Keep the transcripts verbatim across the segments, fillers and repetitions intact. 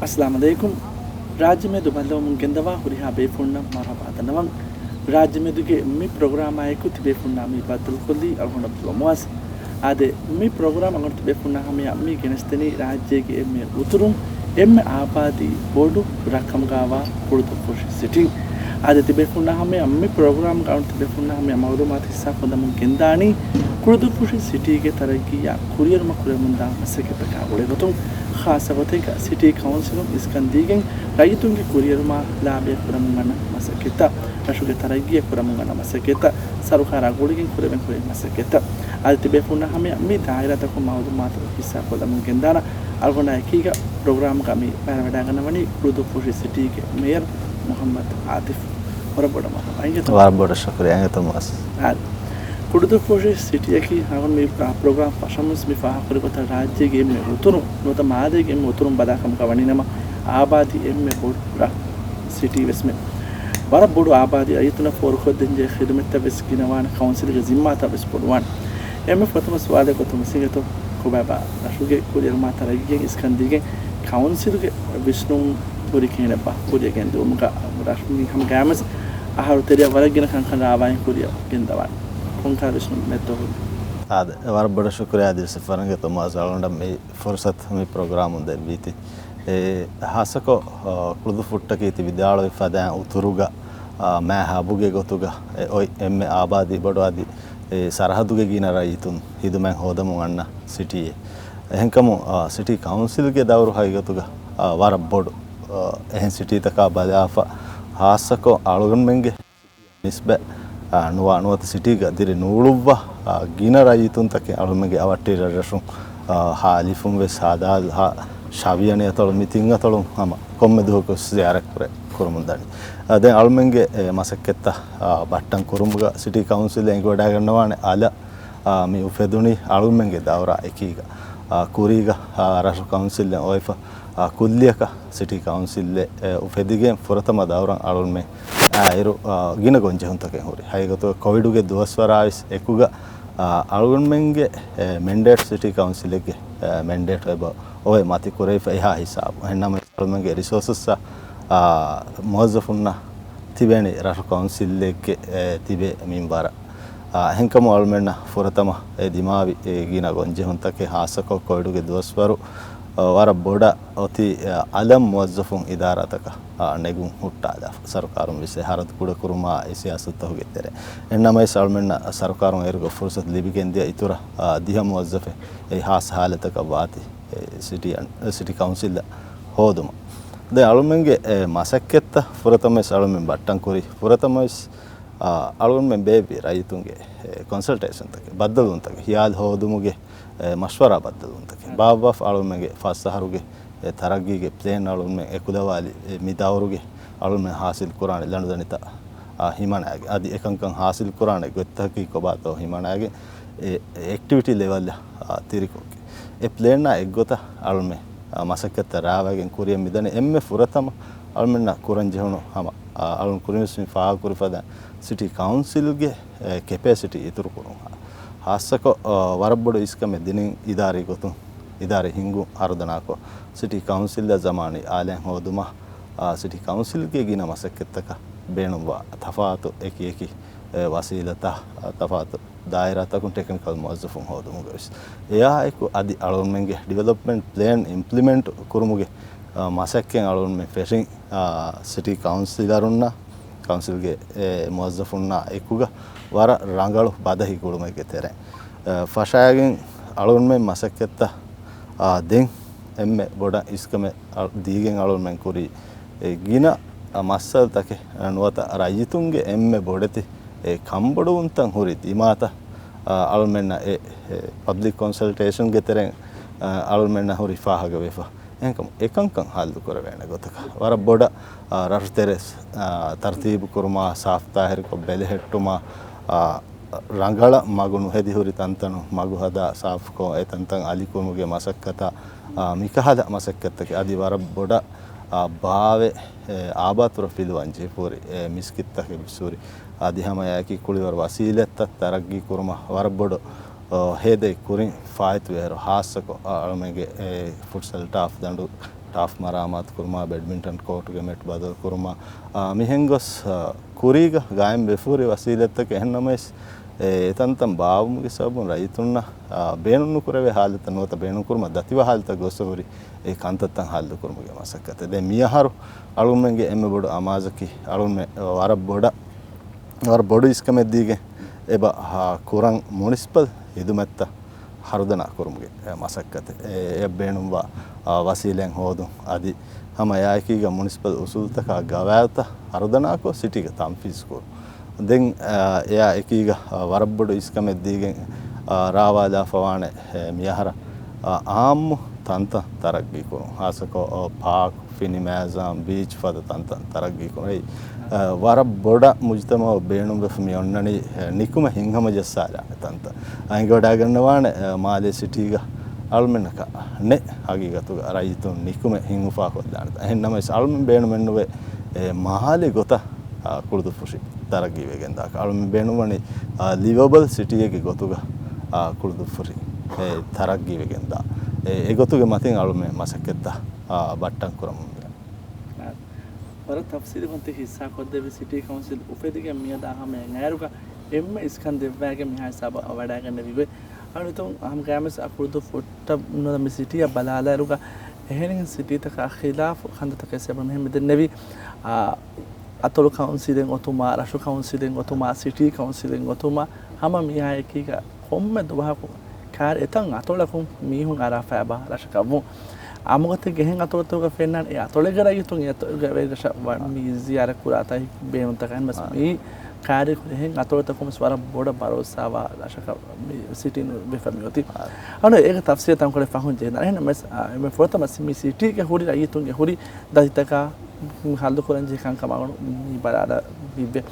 އައްސަލާމު ޢަލައިކުމް. ރާއްޖެމެދު ބައްލަވަމުން ގެންދަވާ ހުރިހާ ބޭފުޅުންނަށް މަރުޙަބާ ދަންނަވަން. ރާއްޖެމެދުގެ މި ޕްރޮގްރާމާއެކު ތިބޭފުޅުންނާ މި ބައްދަލުކޮށްލީ އަޅުގަނޑު ޢަބްދުﷲ މުޢާޒް. އާދެ، މި ޕްރޮގްރާމް އަޅުގަނޑު ތިބޭފުޅުންނާ ހަމަޔަށް މި ގެނެސްދެނީ ރާއްޖޭގެ އެންމެ އުތުރުން، އެންމެ އާބާދީ ބޮޑު ރަށް ކަމުގައިވާ ކުޅުދުއްފުށި ސިޓީން. އާދެ، ތިބޭފުޅުންނާ ހަމަޔަށް މި ޕްރޮގްރާމްގަ އަޅުގަނޑު ތިބޭފުޅުންނާ ހަމަޔަށް މަޢުލޫމާތު ހިއްސާކޮށްލަމުން ގެންދާނީ ކުޅުދުއްފުށި ސިޓީގެ ތަރައްގީއާ ކުރިއެރުމަށް ކުރެވެމުންދާ މަސައްކަތްތަކާ ގުޅޭގޮތުން. ޚާއްޞަ ގޮތެއްގަ ސިޓީ ކައުންސިލުން އިސްކަން ދީގެން ރައްޔިތުންގެ ކުރިއެރުމާ ލާބިޔަ ކުރަމުން އަންނަ މަސައްކަތްތައް، ރަށުގެ ތަރައްގީއަށް ކުރަމުން އަންނަ މަސައްކަތްތައް، ސަރުކާރާ ގުޅިގެން ކުރެވެން ހުރި މަސައްކަތްތައް. އަދި ތިބޭފުޅުންނާ ހަމަޔަށް މި ދާއިރާތަކުން މަޢުލޫމާތު ހިއްސާކޮށްލަމުން ގެންދާނަން. އަޅުގަނޑާ އެކީގަ ޕްރޮގްރާމްގަ މި ބައިވެރިވެވަޑައިގަންނަވަނީ ކުޅުދުއްފުށި ސިޓީގެ މޭޔަރު މުޙައްމަދު އާތިފް. ވަރަށް ބޮޑަށް މަރުޙަބާ. އިނގޭތޯ؟ ވަރަށް ބޮޑަށް ޝުކުރިއްޔާ. އިނގޭތޯ މުޢާޒް؟ އާދެ. ކުޅުދުއްފުށި ސިޓީއަކީ އަޅުގަނޑު މި، އާ، ޕްރޮގްރާމް ފަށަމުން ވެސް މި ފާހަގަކުރި ގޮތަށް ރާއްޖޭގެ އެންމެ އުތުރުން، ނުވަތަ މާލޭގެ އެންމެ އުތުރުން ބަލާ ކަމުގަ ވަނީނަމަ، އާބާދީ އެންމެ ބޮޑު ރަށް ސިޓީ ވެސްމެ. ވަރަށް ބޮޑު އާބާދީ ރައްޔިތުންނަށް ފޯރުކޮށްދޭންޖެހޭ ޚިދުމަތްތައް ވެސް ގިނަވާނެ، ކައުންސިލްގެ ޒިންމާތައް ވެސް ބޮޑުވާނެ. އެންމެ ފުރަތަމަ ސުވާލެއް ގޮތުން ވިސްނިގަތޯ، ކޮބާބާ ރަށުގެ ކުރިއެރުމާ ތަރައްގީގެ އިސްކަން ދީގެން ކައުންސިލުގެ ވިސްނުން ހުރި ކިހިނެއްބާ؟ ކުރިއަށް ގެންދިއުމުގަ ރަށު މި ހަމަ ގައިމުވެސް އަހަރު ތެރެއަށް ވަރަށް ގިނަ ކަންކަން ރާވާއިން ކުރިއަށް ގެންދަވާނެ. ކޮންކަހަލަ ވިސްނުމެއްތޯ ހުރީ؟ އާދެ، ވަރަށް ބޮޑަށް ޝުކުރިއްޔާ އާދިލް ސަފަރަންގެ ތޮމާސް އަޅުގަނޑަށް މި ފުރުސަތު މި ޕްރޮގްރާމުން ދެއްވީތީ. އެ، ހާއްސަކޮށް، އާ، ކުޅުދުއްފުށްޓަކީ ތި ވިދާޅުވި ފަދައިން އުތުރުގަ، އާ، މާ ހަބުގެ ގޮތުގަ އެ އޮތް އެންމެ އާބާދީ ބޮޑު އަދި އެ ސަރަހައްދުގެ ގިނަ ރައްޔިތުން ޚިދުމަތް ހޯދަމުން އަންނަ ސިޓީއެއް. އެހެންކަމުން، އާ، ސިޓީ ކައުންސިލްގެ ދައުރު ހަގީގަތުގަ، އާ، ވަރަށް ބޮޑު، އާ، އެހެން ސިޓީތަކާ ބަލާފަ، ހާއްސަކޮށް އަޅުގަނޑުމެންގެ ނިސްބަތް، އާ، ނުވާ ނުވަތަ ސިޓީގަ ދިރި ނޫޅުއްވާ، އާ، ގިނަ ރައްޔިތުންތަކެއް އަޅުމެންގެ އަވަށްޓެރި ރަށްރަށުން، އާ، ހާ އަލިފުން ވެސް ހާ ދާލް ހާ ޝަވިޔަނި އަތޮޅު މި ތިން އަތޮޅުން ހަމަ ކޮންމެ ދުވަހަކު ވެސް ޒިޔާރަތް ކުރެ، ކުރަމުން ދަނީ. އާ، ދެން އަޅުމެންގެ، އެ، މަސައްކަތްތައް، އާ، ބައްޓަން ކުރުމުގަ ސިޓީ ކައުންސިލް އެނގިވަޑައިގަންނަވާނެ އަލަށް، އާ، މި އުފެދުނީ އަޅުމެންގެ ދައުރާ އެކީގަ. އާ، ކުރީގަ، އާ، ރަށު ކައުންސިލްއެއް އޮވެފަ، އާ، ކުއްލިއަކަށް ސިޓީ ކައުންސިލްއެއް، އެ، އުފެދިގެން ފުރަތަމަ ދައުރަށް އަޅުންމެ އާއިރު، އާ، ގިނަ ގޮންޖެހުންތަކެއް ހުރި. ހަގީގަތުގަ ކޮވިޑުގެ ދުވަސްވަރާވެސް އެކުގަ، އާ، އަޅުގަނޑުމެންގެ، އެ، މެންޑޭޓް ސިޓީ ކައުންސިލެއްގެ، އެ، މެންޑޭޓް އެބަ އޮވެ މަތި ކުރެވިފަ އެހާ ހިސާބު. އެހެންނަމަވެސް އަޅުމެންގެ ރިސޯސަސްއާ، އާ، މުވައްޒަފުންނަށް ތިބޭނީ ރަށު ކައުންސިލްއެއްގެ، އެ، ތިބޭ މިންވަރަށް. އާ، އެހެންކަމުން އަޅުމެންނަށް ފުރަތަމަ އެ ދިމާވި އެ ގިނަ ގޮންޖެހުންތަކެއް ހާއްސަކޮށް ކޮވިޑުގެ ދުވަސްވަރު، އާ، ވަރަށް ބޮޑަށް އޮތީ، އާ، އަލަށް މުވައްޒަފުން އިދާރާތަކަށް، އާ، ނެގުން ހުއްޓާލާފަ. ސަރުކާރުން ވެސް އެ ހަރަދު ކުޑަކުރުމާ އެ ސިޔާސަތުތަކުގެ ތެރެ. އެހެންނަމަވެސް އަޅުމެންނަށް ސަރުކާރުން އޭރުގަ ފުރުސަތު ލިބިގެންދިޔަ އިތުރަށް، އާ، ދިހަ މުވައްޒަފެއް އެ ހާއްސަ ހާލަތަކަށް ވާތީ، އެ ސިޓީ އަން-، ސިޓީ ކައުންސިލްއަށް ހޯދުމަށް. ދެން އަޅުމެންގެ އެ މަސައްކަތްތައް ފުރަތަމަވެސް އަޅުމެން ބައްޓަން ކުރީ. ފުރަތަމަވެސް، އާ، އަޅުގަނޑުމެން ބޭއްވި ރައްޔިތުންގެ، އެ، ކޮންސަލްޓޭޝަންތަކެއް، ބައްދަލުވުންތަކެއް، ހިޔާލު ހޯދުމުގެ، އެ، މަޝްވަރާ ބައްދަލުވުންތަކެއް. ބާއްވާފަ އަޅުގަނޑުމެންގެ ފަސް އަހަރުގެ، އެ، ތަރައްގީގެ ޕްލޭން އަޅުގަނޑުމެން އެކުލަވާލި، އެ، މި ދައުރުގެ އަޅުގަނޑުމެން ހާސިލް ކުރާނެ ލަނޑުދަނޑިތައް، އާ، ހިމަނާގެން. އަދި އެކަންކަން ހާސިލް ކުރާނެ ގޮތްތަކީ ކޮބާތޯ ހިމަނާގެން، އެ، އެ، އެކްޓިވިޓީ ލެވަލްއަށް، އާ، ތިރިކޮށްގެން. އެ ޕްލޭންއާ އެއްގޮތަށް އަޅުމެން، އާ، މަސައްކަތްތައް ރާވައިގެން ކުރިއަށް މިދަނީ. އެންމެ ފުރަތަމަ އަޅުމެންނަށް ކުރަން ޖެހުނު ހަމަ، އާ، އަޅުން ކުރިންވެސް މި ފާހަގަކުރި ފަދަ ސިޓީ ކައުންސިލްގެ، އެ، ކެޕޭސިޓީ އިތުރުކުރުން. ހާއްސަކޮށް، އާ، ވަރަށް ބޮޑު އިސްކަމެއް ދިނިން އިދާރީ ގޮތުން، އިދާރީ ހިންގުން ހަރުދަނާކޮށް، ސިޓީ ކައުންސިލްއަށް ޒަމާނީ އާލާން ހޯދުމަށް، އާ، ސިޓީ ކައުންސިލްގެ ގިނަ މަސައްކަތްތަކަށް ބޭނުންވާ ތަފާތު އެކި އެކި، އެ، ވަސީލަތާ، އާ، ތަފާތު ދާއިރާތަކުން ޓެކްނިކަލް މުވައްޒަފުން ހޯދުމުގަވެސް. އެއާއެކު އަދި އަޅުގަނޑުމެންގެ ޑިވެލޮޕްމަންޓް ޕްލޭން އިމްޕްލިމެންޓް ކުރުމުގެ، އާ، މަސައްކަތް އަޅުގަނޑުމެން ފެށިން، އާ، ސިޓީ ކައުންސިލަރުންނާ، ކައުންސިލްގެ، އެ، މުވައްޒަފުންނާ އެކުގަ ވަރަށް ރަނގަޅު ބަދަހި ގުޅުމެއްގެ ތެރެއިން، އާ، ފަށާގެން އަޅުގަނޑުމެން މަސައްކަތްތައް، އާ، ދެން އެންމެ ބޮޑަށް އިސްކަމެއް އަ، ދީގެން އަޅުގަނޑުމެން ކުރީ، އެ، ގިނަ، އަ، މައްސަލަތަކެއް، އަ، ނުވަތަ ރައްޔިތުންގެ އެންމެ ބޮޑެތި، އެ، ކަންބޮޑުވުންތައް ހުރި ދިމާތައް، އަ، އަޅުމެންނަށް އެ، އެ، ޕަބްލިކް ކޮންސަލްޓޭޝަންގެ ތެރެއިން، އަ، އަޅުމެންނަށް ހުރި ފާހަގަވެފަ. އެހެންކަމުން އެކަންކަން ހައްލު ކުރެވޭނެ ގޮތަކަށް ވަރަށް ބޮޑަށް، އަ، ރަށުތެރެ، އަ، ތަރުތީބު ކުރުމާ، ސާފު ތާހިރުކޮށް ބެލެހެއްޓުމާ، އަ، ރަނގަޅަށް މަގު ނުހެދި ހުރި ތަންތަނުން މަގު ހަދާ ސާފުކޮށް، އެ ތަންތަން އަލިކުރުމުގެ މަސައްކަތާ، އާ، މިކަހަލަ މަސައްކަތްތަކެއް އަދި ވަރަށް ބޮޑަށް، އާ، ބާވެ، އެ، އާބާތުރަށް ފިލުވަން ޖެހިފަ ހުރި، އެ، މިސްކިތްތަކެއް ވެސް ހުރި. އަދި ހަމައެއާއެކީ ކުޅިވަރު ވަސީލަތްތައް ތަރައްގީ ކުރުމަށް ވަރަށް ބޮޑު، އާ، ހޭދައެއް ކުރިން ފާއިތުވޭއިރު، ހާއްސަކޮށް، އާ، އަޅުމެންގެ، އެ، ފުޓްސަލް ޓާފް ދަނޑު ޓާފް މަރާމާތު ކުރުމާ، ބެޑްމިންޓަން ކޯޓުގެ މެޓް ބަދަލު ކުރުމާ، އާ، މިހެން ގޮސް، އާ، ކުރީގަ ގާއިމް ވެފަ ހުރި ވަސީލަތްތަކެއް. އެހެން ނަމަވެސް، އެ، އެތަންތަން ބާއްވުމުގެ ސަބަބުން ރައްޔިތުންނަށް، އާ، ބޭނުން ނުކުރެވޭ ހާލަތައް ނުވަތަ ބޭނުން ކުރުމަށް ދަތިވާ ހާލަތަށް ގޮސް ހުރި އެ ކަންތައްތައް ހައްލު ކުރުމުގެ މަސައްކަތެއް. ދެން މިއަހަރު އަޅުމެންގެ އެންމެ ބޮޑު އަމާޒަކީ އަޅުމެ ވަރަށް ބޮޑަށް، ވަރަށް ބޮޑު އިސްކަމެއް ދީގެން އެބަ، އާ، ކުރަން މުނިސިޕަލް ހިދުމަތްތައް ހަރުދަނާ ކުރުމުގެ، އެ، މަސައްކަތެއް. އެ، އެ ބޭނުންވާ، އާ، ވަސީލަތް ހޯދުން. އަދި ހަމަ އެއާއެކީގަ މުނިސިޕަލް އުސޫލުތަކާ ގަވާއިދުތައް ހަރުދަނާކޮށް ސިޓީގަ ތަންފީޒު ކުރުން. ދެން، އާ، އެއާ އެކީގަ، އާ، ވަރަށް ބޮޑު އިސްކަމެއް ދީގެން، އާ، ރާވާލާފަވާނެ، އެ، މިއަހަރަށް، އާ، އާއްމު ތަންތަން ތަރައްގީ ކުރުން. ހާއްސަކޮށް، އާ، ޕާކް، ފިނި މައިޒާން، ބީޗް ފަދަ ތަންތަން ތަރައްގީ ކުރުން. އެއީ، އާ، ވަރަށް ބޮޑަށް މުޖުތަމައު ބޭނުންވެފަ މި އޮންނަނީ، އެ، ނިކުމެ ހިތްހަމަޖައްސާލާނެ ތަންތަން. އަ، އެނގިވަޑައިގަންނަވާނެ، އަ، މާލޭ ސިޓީގަ އަޅުމެންނަކަށް ނެތް ހަގީގަތުގަ ރައްޔިތުން ނިކުމެ ހިތް އުފާކޮށްލާނެތަން. އެހެން ނަމަވެސް އަޅުމެން ބޭނުމެއްނުވޭ، އެ، މާލެ ގޮތަށް، އަ، ކުޅުދުއްފުށި ތަރައްގީވެގެންދާކަށް. އަޅުމެން ބޭނުންވަނީ، އަ، ލިވަބަލް ސިޓީއެއްގެ ގޮތުގަ، އަ، ކުޅުދުއްފުށި، އެ، ތަރައްގީވެގެންދާ. އެ، އެގޮތުގެ މަތިން އަޅުމެން މަސައްކަތްތައް، އަ، ބައްޓަން ކުރަމުން ވޭ. ވަރަށް ތަފްސީލުކޮށް ހިއްސާކޮށްދެއްވި ސިޓީ ކައުންސިލް އުފެދިގެން މިއަދާ ހަމަޔަށް އައިރުގަ އެންމެ އިސްކަން ދެއްވައިގެން މިހާ ހިސާބަށް ވަޑައިގަންނެވި ގޮތް. އަޅުގަނޑު ހަމަ ގާމިސް އަ ކުޅުދުއްފުށި ނުވަތަ މި ސިޓީއަށް ބަލާލާއިރުގަ އެހެނިހެން ސިޓީތަކާ ޚިލާފު ކަންތައްތަކެއް ސަބަބުން މިހެން މިދެންނެވީ. އާ، އަތޮޅު ކައުންސިލެއް އޮތުމާ، ރަށު ކައުންސިލެއް އޮތުމާ، ސިޓީ ކައުންސިލެއް އޮތުމާ، ހަމަ މިހާ އެކީގަ ކޮންމެ ދުވަހަކު ކާރި އެތައް އަތޮޅަކުން މީހުން އަރާފައިބާ ރަށަކަށްވުން. އާއްމުގޮތެއްގެ އެހެން އަތޮޅުތަކުގަ ފެންނާނެ އެ އަތޮޅެއްގެ ރައްޔިތުން އެ އަތޮޅުގެ ވެރިރަށަށް ވަ-، މި ޒިޔާރަތް ކުރާތާ ބޭނުންތަކާ. އެހެންވެސް އާ. މި ކާރި ކުރި އެހެން އަތޮޅުތަކުން ވެސް ވަރަށް ބޮޑަށް ބަރޯސާވާ ރަށަކަށް މި ސިޓީން ވެފަ މިއޮތީ. އާ. އަންނަ އޭގެ ތަފްސީލް ތަންކޮޅެއް ފަހުން ޖެހިދާނެ. އެހެންނަމަވެސް، އާ، އެންމެ ފުރަތަމަ މި ސިޓީގެ ހުރި ރައްޔިތުންގެ ހުރި ދަތިތަކާ ހައްލުކުރަންޖެހޭ ކަންކަމާ މި ބަލާލަ ބިއްވެ.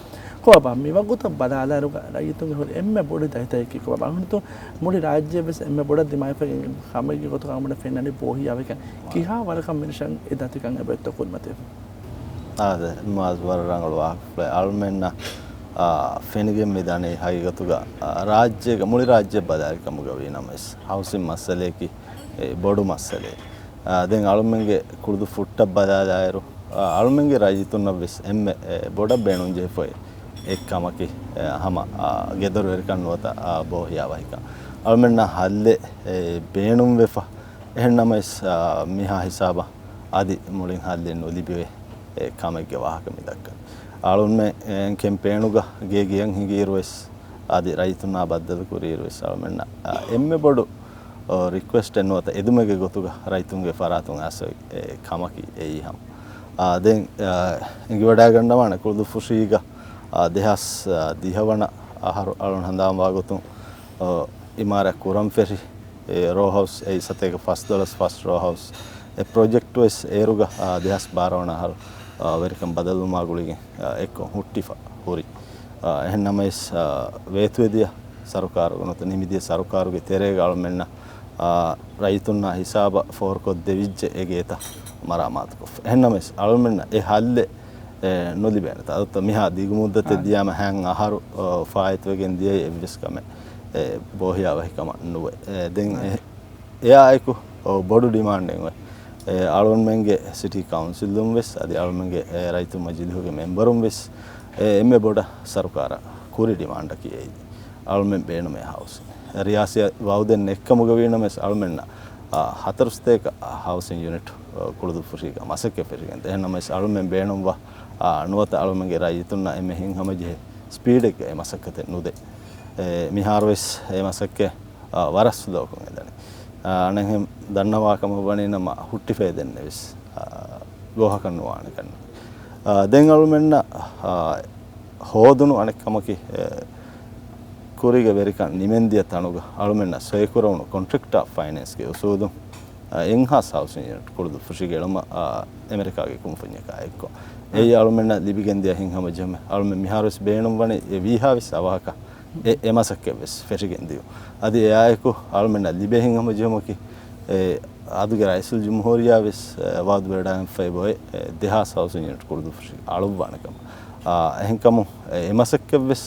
ކޮބާ މިވަގުތަށް ބަލާލާއިރުގަ ރައްޔިތުންގެ ހުރި އެންމެ ބޮޑު ދަތިތަކަކީ ކޮބާ؟ އަޅުގަނޑު މުޅި ރާއްޖެ ވެސް އެންމެ ބޮޑަށް ދިމާވެފައި ކަމެއްގެ ގޮތުގަ އަޅުގަނޑަށް ފެންނަނީ ބޯހިޔާވަހިކަން. ކިހާ ވަރަކަށް މިނިޝަން އެ ދަތިކަން އެބައޮތްތޯ ކުރިމަތިވެފަ؟ އާދެ، މާޒް ވަރަށް ރަނގަޅު ވާހަކަފުޅެއް. އަޅުމެންނަށް، އާ، ފެނިގެން މި ދަނީ ހަގީގަތުގަ، އާ، ރާއްޖޭގަ، މުޅި ރާއްޖެ ބަލާލި ކަމުގަ ވީ ނަމަވެސް، ހައުސިން މައްސަލަޔަކީ، އެ، ބޮޑު މައްސަލައެއް. އާ، ދެން އަޅުމެންގެ ކުޅުދުއްފުށްޓަށް ބަލާލާއިރު، އާ، އަޅުމެންގެ ރައްޔިތުންނަށް ވެސް އެންމެ، އެ، ބޮޑަށް ބޭނުންޖެހިފައި އެއް ކަމަކީ، އެ، ހަމަ، އާ، ގެދޮރުވެރިކަން ނުވަތަ، އާ، ބޯހިޔާވަހިކަން. އަޅުމެންނަށް ހައްލެއް، އެ، ބޭނުންވެފަ. އެހެން ނަމަވެސް، އާ، މިހާ ހިސާބަށް އަދި މުޅިން ހައްލެއް ނުލިބިވޭ، އެ، ކަމެއްގެ ވާހަކަ މި ދައްކަނީ. އަޅުމެން، އެ، ކެމްޕޭނުގަ ގޭ ގެޔަށް ހިނގިއިރު ވެސް، އަދި ރައްޔިތުންނާ ބައްދަލުކުރިއިރު ވެސް އަޅުމެންނަށް، އާ، އެންމެ ބޮޑު، އޯ، ރިކުއެސްޓެއް ނުވަތަ އެދުމެއްގެ ގޮތުގަ ރައްޔިތުންގެ ފަރާތުން އައިސް އެ ކަމަކީ އެއީ ހަމަ. އާ، ދެން، އާ، އެނގިވަޑައިގަންނަވާނެ ކުޅުދުއްފުށީގަ، އާ، ދެހާސް ދިހަ ވަނަ އަހަރު އަޅުން ހަނދާންވާ ގޮތުން، އޯ، އިމާރާތް ކުރަން ފެށި، އެ، ރޯ ހައުސް އެއީ ސަތޭކަ ފަސް ދޮޅަސް ފަސް ރޯ ހައުސް. އެ ޕްރޮޖެކްޓް ވެސް އޭރުގަ، އާ، ދެހާސް ބާރަ ވަނަ އަހަރު، އާ، ވެރިކަން ބަދަލުވުމާ ގުޅިގެން، އާ، އެއްކޮށް ހުއްޓިފަ ހުރި. އާ، އެހެން ނަމަވެސް، އާ، ވޭތުވެދިޔަ ސަރުކާރުގެ ނުވަތަ ނިމިދިޔަ ސަރުކާރުގެ ތެރޭގަ އަޅުމެންނަށް، އާ، ރައްޔިތުންނާ ހިސާބަށް ފޯރުކޮށްދެވިއްޖެ އެ ގޭތައް މަރާމާތުކޮށްފަ. އެހެން ނަމަވެސް އަޅުމެންނަށް އެ ހައްލެއް، އެ، ނުލިބޭނެތާ. އަދި މިހާ ދިގު މުއްދަތެއް އާ. ދިޔާމަ ހަތް އަހަރު، އާ، ފާއިތުވެގެން ދިޔައީ އެއްވެސް ކަމެއް، އެ، ބޯހިޔާވަހިކަމަށް ނުވޭ. އެ، ދެން އާ. އެ އެއާއެކު، އޯ، ބޮޑު ޑިމާންޑެއް އޮތް. އެ، އަޅުގަނޑުމެންގެ ސިޓީ ކައުންސިލުން ވެސް، އަދި އަޅުގަނޑުމެންގެ، އެ، ރައްޔިތު މަޖިލީހުގެ މެމްބަރުން ވެސް، އެ، އެންމެ ބޮޑަށް ސަރުކާރަށް ކުރި ޑިމާންޑަކީ އެއީ. އަޅުގަނޑުމެން ބޭނުމޭ ހައުސިން. ރިޔާސީ ވައުދެއް ނެތްކަމުގަ ވީނަމަވެސް އަޅުގަނޑުމެންނަށް، އާ، ހަތަރު ސަތޭކަ ހައުސިން ޔުނިޓް، އާ، ކުޅުދުއްފުށީގަ މަސައްކަތް ފެށިގެން. އެހެން ނަމަވެސް އަޅުގަނޑުމެން ބޭނުންވާ، އާ، ނުވަތަ އަޅުގަނޑުމެންގެ ރައްޔިތުންނަށް އެންމެ ހިތްހަމަޖެހޭ ސްޕީޑެއްގަ އެ މަސައްކަތެއް ނުދޭ. އެ، މިހާރު ވެސް އެ މަސައްކަތް، އާ، ވަރަށް ސްލޯކޮށް އެދަނީ. އާ، އަނެއްހެން ދަންނަވާ ކަމަށް ވަނީ ނަމަ ހުއްޓިފައި ދެންނެވިސް، އާ، ގޯހަކަށް ނުވާނެ ކަން. އާ، ދެން އަޅުމެންނަށް، އާ، ހޯދުނު އަނެއް ކަމަކީ، އެ، ކުރީގެ ވެރިކަން ނިމެންދިޔަ ތަނުގަ އަޅުމެންނަށް ސޮއިކުރެވުނު ކޮންޓްރެކްޓް އޮފް ފައިނޭންސްގެ އުސޫލުން، އެންހާސް ހައުސިން ޔުނިޓް ކުޅުދުއްފުށީގަ އެޅުމަށް، އާ، އެމެރިކާގެ ކުންފުންޏަކާ އެއްކޮށް. އެއީ އަޅުމެންނަށް ލިބިގެންދިޔަ ހިތްހަމަޖެހުމެއް. އަޅުމެން މިހާރުވެސް ބޭނުންވަނީ އެ ވީހާވެސް އަވަހަކަށް އެ، އެ މަސައްކަތްވެސް ފެށިގެން ދިޔުން. އަދި އެއާއެކު އަޅުމެންނަށް ލިބޭ ހިތްހަމަޖެހުމަކީ، އެ، އަދުގެ ރައީސުލްޖުމްހޫރިއްޔާވެސް، އެ، ވައުދު ވެރިވެޑައިގެންފައި އޮތް، އެ، ދެހާސް ހައުސިން ޔުނިޓް ކުޅުދުއްފުށީގަ އަޅުއްވާނެ ކަމަށް. އާ، އެހެންކަމުން، އެ، އެ މަސައްކަތްވެސް،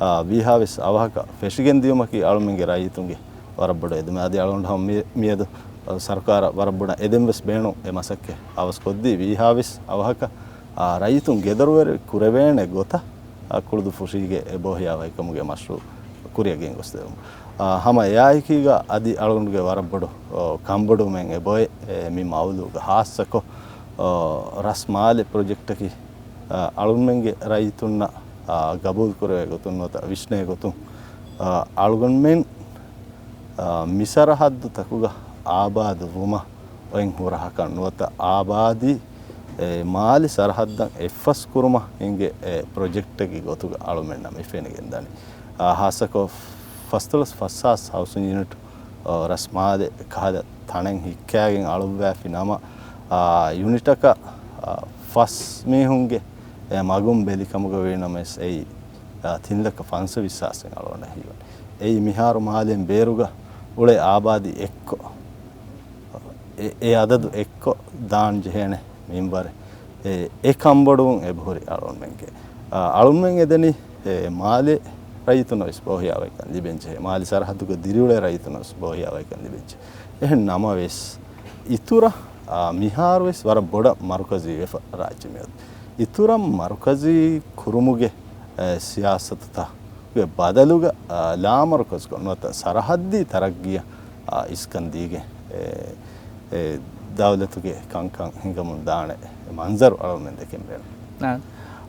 އާ، ވީހާވެސް އަވަހަކަށް ފެށިގެން ދިޔުމަކީ އަޅުމެންގެ ރައްޔިތުންގެ ވަރަށް ބޮޑު އެދުމެއް. އަދި އަޅުގަނޑު ހަމަ މި-، މިއަދު ސަރުކާރަށް ވަރަށް ބޮޑަށް އެދެން ވެސް ބޭނުން އެ މަސައްކަތް އަވަސް ކޮށްދީ ވީހާވެސް އަވަހަކަށް، އާ، ރައްޔިތުން ގެދޮރުވެރި ކުރެވޭނެ ގޮތަށް، އާ، ކުޅުދުއްފުށީގެ އެ ބޯހިޔާވަހިކަމުގެ މަޝްރޫއު ކުރިއަށް ގެންގޮސްދެވުމަށް. އާ، ހަމަ އެއާއެކީގަ އަދި އަޅުގަނޑުގެ ވަރަށް ބޮޑު، އާ، ކަންބޮޑުވުމެއް އެބައޮތް، އެ، މި މައުޟޫގަ ހާއްސަކޮށް، އާ، ރަސް މާލެ ޕްރޮޖެކްޓަކީ، އާ، އަޅުގަނޑުމެންގެ ރައްޔިތުންނަށް، އާ، ގަބޫލު ކުރެވޭ ގޮތުން ނުވަތަ ވިސްނޭ ގޮތުން، އާ، އަޅުގަނޑުމެން، އާ، މި ސަރަހައްދުތަކުގަ އާބާދު ވުމަށް އޮތް ހުރަހަކަށް ނުވަތަ އާބާދީ، އެ، މާލެ ސަރަހައްދަށް އެއްފަސް ކުރުމަށް ހިނގޭ، އެ، ޕްރޮޖެކްޓެއްގެ ގޮތުގަ އަޅުމެންނަށް މި ފެނިގެން ދަނީ. އާ، ހާއްސަކޮށް ފަސްދޮޅަސް ފަސްހާސް ހައުސިން ޔުނިޓް، އާ، ރަސްމާލެ ކަހަލަ ތަނެއް ހިއްކާގެން އަޅުއްވާފި ނަމަ، އާ، ޔުނިޓަކަށް، އާ، ފަސް މީހުންގެ، އެ، މަގުން ބެލި ކަމުގަ ވީ ނަމަވެސް އެއީ، އާ، ތިން ލައްކަ ފަންސަވީސް ހާސް އަޅުގަނޑަށް ހީވަނީ. އެއީ މިހާރު މާލެން ބޭރުގަ އުޅޭ އާބާދީ އެއްކޮށް، އެ، އެ އަދަދު އެއްކޮށް ދާން ޖެހޭނެ މިންވަރެއް. އެ، އެ ކަންބޮޑުވުން އެބަހުރި އަޅުންމެންގެ. އާ، އަޅުންމެން އެދެނީ، އެ، މާލެ ރައްޔިތުންނަށް ވެސް ބޯހިޔާވަހިކަން ލިބެންޖެހޭ. މާލެ ސަރަހައްދުގަ ދިރިއުޅޭ ރައްޔިތުންނަށް ވެސް ބޯހިޔާވަހިކަން ލިބެންޖެހޭ. އެހެން ނަމަވެސް، އިތުރަށް، އާ، މިހާރު ވެސް ވަރަށް ބޮޑަށް މަރުކަޒީ ވެފަ ރާއްޖެ މިއަދު. އިތުރަށް މަރުކަޒީ ކުރުމުގެ، އެ، ސިޔާސަތުތައް ގެ ބަދަލުގަ، އާ، ލާމަރުކަޒުކޮށް ނުވަތަ ސަރަހައްދީ ތަރައްގީއަށް، އާ، އިސްކަން ދީގެން، އެ، އެ، ދައުލަތުގެ ކަންކަން ހިނގަމުން ދާނެ މަންޒަރު އަޅުމެން ދެކެން ބޭނުން. އާ،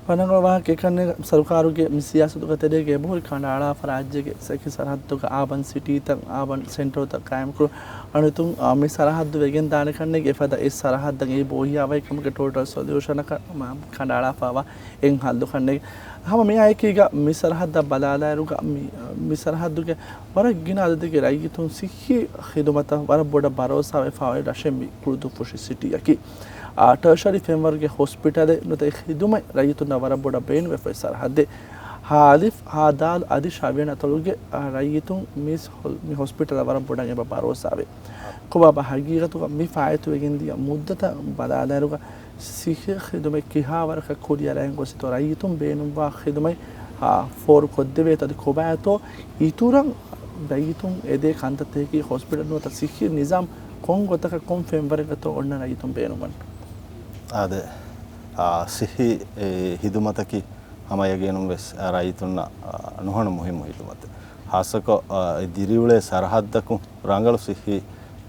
ވަނަގަ ވާހަކަ އެކަންނެ ސަރުކާރުގެ މި ސިޔާސަތުގެ ތެރޭގަ އެބަހުރި ކަނޑައަޅާފަ ރާއްޖޭގެ ސެކި ސަރަހައްދުގަ އާބަން ސިޓީތައް، އާބަން ސެންޓަރުތައް ޤާއިމްކުރުން އަނެއް އަނެއް މި ސަރަހައްދު ވެގެން ދާނެ ކަންނޭނގެ އެފަދަ އެއް ސަރަހައްދަށް އެއީ ބޯހިޔާވަހިކަމުގެ ޓޯޓަލް ސޮލިއުޝަނަކަށް ކަނޑައަޅާފައިވާ އެއް ހައްލު ކަންނޭނގެ. ހަމަ މިއާއެކީގަ މި ސަރަހައްދަށް ބަލާލާއިރުގަ މި، މި ސަރަހައްދުގެ ވަރަށް ގިނަ އަދަދެއްގެ ރައްޔިތުން ސިއްހީ ޚިދުމަތަށް ވަރަށް ބޮޑަށް ބަރޯސާވެފަ އޮތް ރަށެއް މި ކުޅުދުއްފުށި ސިޓީއަކީ. އާ، ޓަރޝަރީ ފެންވަރުގެ ހޮސްޕިޓަލެއް ނުވަތަ އެ ޚިދުމަތް ރައްޔިތުންނަށް ވަރަށް ބޮޑަށް ބޭނުންވެފައި ސަރަހައްދެއް. ހާ އަލިފް، ހާ ދާލް އަދި ޝަވިޔަނި އަތޮޅުގެ، އާ، ރައްޔިތުން މި ހޮ-، މި ހޮސްޕިޓަލަށް ވަރަށް ބޮޑަށް އެބަ ބަރޯސާވޭ. ކޮބާބާ ހަގީގަތުގަ މި ފާއިތުވެގެންދިޔަ މުއްދަތަށް ބަލާލާއިރުގަ ސިއްހީ ޚިދުމަތް ކިހާވަރަކަށް ކުރިއަރައިގެން ގޮސް އިތުރަށް ރައްޔިތުން ބޭނުންވާ ޚިދުމަތް، އާ، ފޯރުކޮށްދެވޭތޯ އަދި ކޮބާތޯ އިތުރަށް ރައްޔިތުން އެދޭ ކަންތައްތަކަކީ ހޮސްޕިޓަލް ނުވަތަ ސިއްހީ ނިޒާމް ކޮން ގޮތަކަށް ކޮން ފެންވަރެއްގަތޯ އޮންނަ ރައްޔިތުން ބޭނުންވަން. އާދެ، އާ، ސިއްހީ، އެ، ހިދުމަތަކީ ހަމަ ޔަގީނުން ވެސް، އާ، ރައްޔިތުންނަށް، އާ، ނުހަނު މުހިއްމު ހިދުމަތެއް. ހާއްސަކޮށް، އާ، އެ ދިރިއުޅޭ ސަރަހައްދަކުން ރަނގަޅު ސިއްހީ،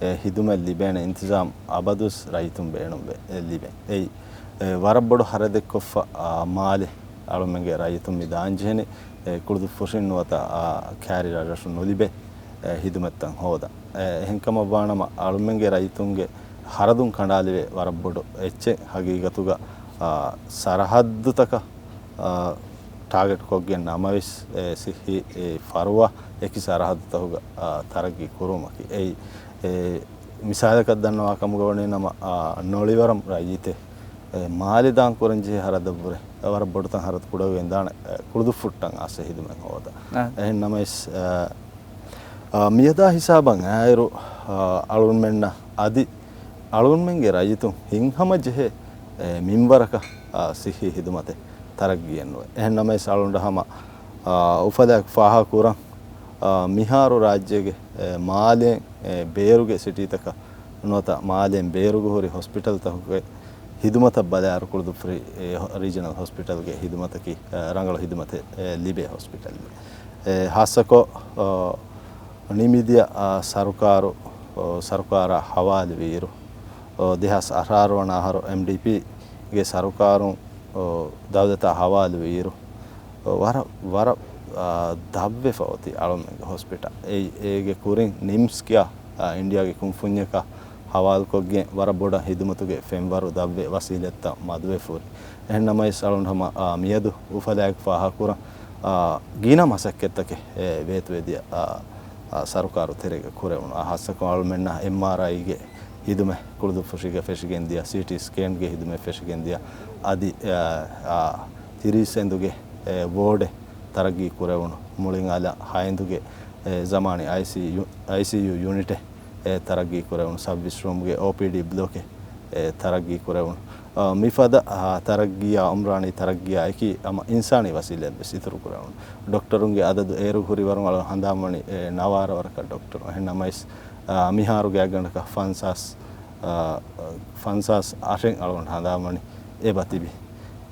އެ، ހިދުމަތް ލިބޭނެ އިންތިޒާމް އަބަދުވެސް ރައްޔިތުން ބޭނުންވެ، އެ، ލިބޭ. އެއީ، އެ، ވަރަށް ބޮޑު ހަރަދެއްކޮށްފަ، އާ، މާލެ އަޅުމެންގެ ރައްޔިތުން މި ދާންޖެހެނީ، އެ، ކުޅުދުއްފުށިން ނުވަތަ، އާ، ކާރި ރަށްރަށުން ނުލިބޭ، އެ، ހިދުމަތްތައް ހޯދަން. އެ، އެހެންކަމަށްވާނަމަ އަޅުމެންގެ ރައްޔިތުންގެ ހަރަދުން ކަނޑާލެވޭ ވަރަށް ބޮޑު އެއްޗެއް ހަގީގަތުގަ، އާ، ސަރަހައްދުތަކަށް އާ، ޓާގެޓް ކޮށްގެން ނަމަވެސް، އެ، ސިއްހީ، އެ، ފަރުވާ އެކި ސަރަހައްދުތަކުގަ، އާ، ތަރައްގީ ކުރުމަކީ. އެއީ، އެ، މިސާލަކަށް ދަންނަވާ ކަމުގަ ވަނީ ނަމަ، އާ، ނޮޅިވަރަމް ރައްޔިތެއް، އެ، މާލެ ދާން ކުރަން ޖެހޭ ހަރަދަށްވުރެ، އެ، ވަރަށް ބޮޑުތަން ހަރަދު ކުޑަވެގެން ދާނެ، އެ، ކުޅުދުއްފުށްޓަށް އައިސް ހިދުމަތް ހޯދަން. އާ. އެހެން ނަމަވެސް، އާ، އާ، މިއަދާ ހިސާބަށް އައިރު، އާ، އަޅުންމެންނަށް އަދި އަޅުންމެންގެ ރައްޔިތުން ހިތްހަމަޖެހޭ، އެ، މިންވަރަކަށް، އާ، ސިއްހީ ހިދުމަތެއް ތަރައްގީއެއް ނުވޭ. އެހެން ނަމަވެސް އަޅުންޑަ ހަމަ، އާ، އުފަލާއެކު ފާހަގަކުރަން، އާ، މިހާރު ރާއްޖޭގެ، އެ، މާލޭން، އެ، ބޭރުގެ ސިޓީތަކަށް ނުވަތަ މާލޭން ބޭރުގަ ހުރި ހޮސްޕިޓަލްތަކުގެ ހިދުމަތަށް ބަލާއިރު ކުޅުދުއްފުށި، އެ، ރީޖަނަލް ހޮސްޕިޓަލްގެ ހިދުމަތަކީ، އެ، ރަނގަޅު ހިދުމަތެއް، އެ، ލިބޭ ހޮސްޕިޓަލް. އެ، ހާއްސަކޮށް، އާ، ނިމިދިޔަ، އާ، ސަރުކާރު، އާ، ސަރުކާރާ ހަވާލުވިއިރު، އާ، ދެހާސް އަށާރަ ވަނަ އަހަރު އެމްޑީޕީގެ ސަރުކާރުން، އާ، ދައުލަތާ ހަވާލުވިއިރު، އާ، ވަރަށް، ވަރަށް، އާ، ދަށްވެފަ އޮތީ އަޅުމެންގެ ހޮސްޕިޓަލް. އެއީ، އޭގެ ކުރިން ނިމްސް ކިޔާ، އާ، އިންޑިއާގެ ކުންފުންޏަކާ ހަވާލުކޮށްގެން ވަރަށް ބޮޑަށް ހިދުމަތުގެ ފެންވަރު ދަށްވެ ވަސީލަތްތައް މަދުވެފަ ހުރި. އެހެން ނަމަވެސް އަޅުން ހަމަ، އާ، މިއަދު އުފަލާއެކު ފާހަގަކުރަން، އާ، ގިނަ މަސައްކަތްތަކެއް، އެ، ވޭތުވެދިޔަ، އާ، އާ، ސަރުކާރު ތެރޭގަ ކުރެވުނު. އާ، ހާއްސަކޮށް އަޅުމެންނަށް އެމްއާރްއައިގެ ހިދުމަތް ކުޅުދުއްފުށީގަ ފެށިގެންދިޔަ، ސީޓީ ސްކޭންގެ ހިދުމަތް ފެށިގެންދިޔަ، އަދި، އާ، އާ، ތިރީސް އެނދުގެ، އެ، ވޯޑެއް ތަރައްގީ ކުރެވުނު. މުޅިން އަލަށް ހައެނދުގެ، އެ، ޒަމާނީ އައިސީޔޫ، އައިސީޔޫ ޔުނިޓެއް އެ، ތަރައްގީ ކުރެވުނު، ސައުވީސް ރޫމްގެ އޯޕީޑީ ބްލޮކެއް، އެ، ތަރައްގީ ކުރެވުނު. އާ، މިފަދަ، އާ، ތަރައްގީއާ، އުމްރާނީ ތަރައްގީއާ އެކީ ހަމަ އިންސާނީ ވަސީލަތް ވެސް އިތުރު ކުރެވުނު. ޑޮކްޓަރުންގެ އަދަދު އޭރު ހުރި ވަރުން އަޅު ހަނދާންވަނީ، އެ، ނަވާރަ ވަރަކަށް ޑޮކްޓަރު. އެހެން ނަމަވެސް، އާ، މިހާރު ގާތްގަނޑަކަށް ފަންސާސް، އާ، ފަންސާސް އަށެއް އަޅުގަނޑު ހަނދާންވަނީ އެބަ ތިބި.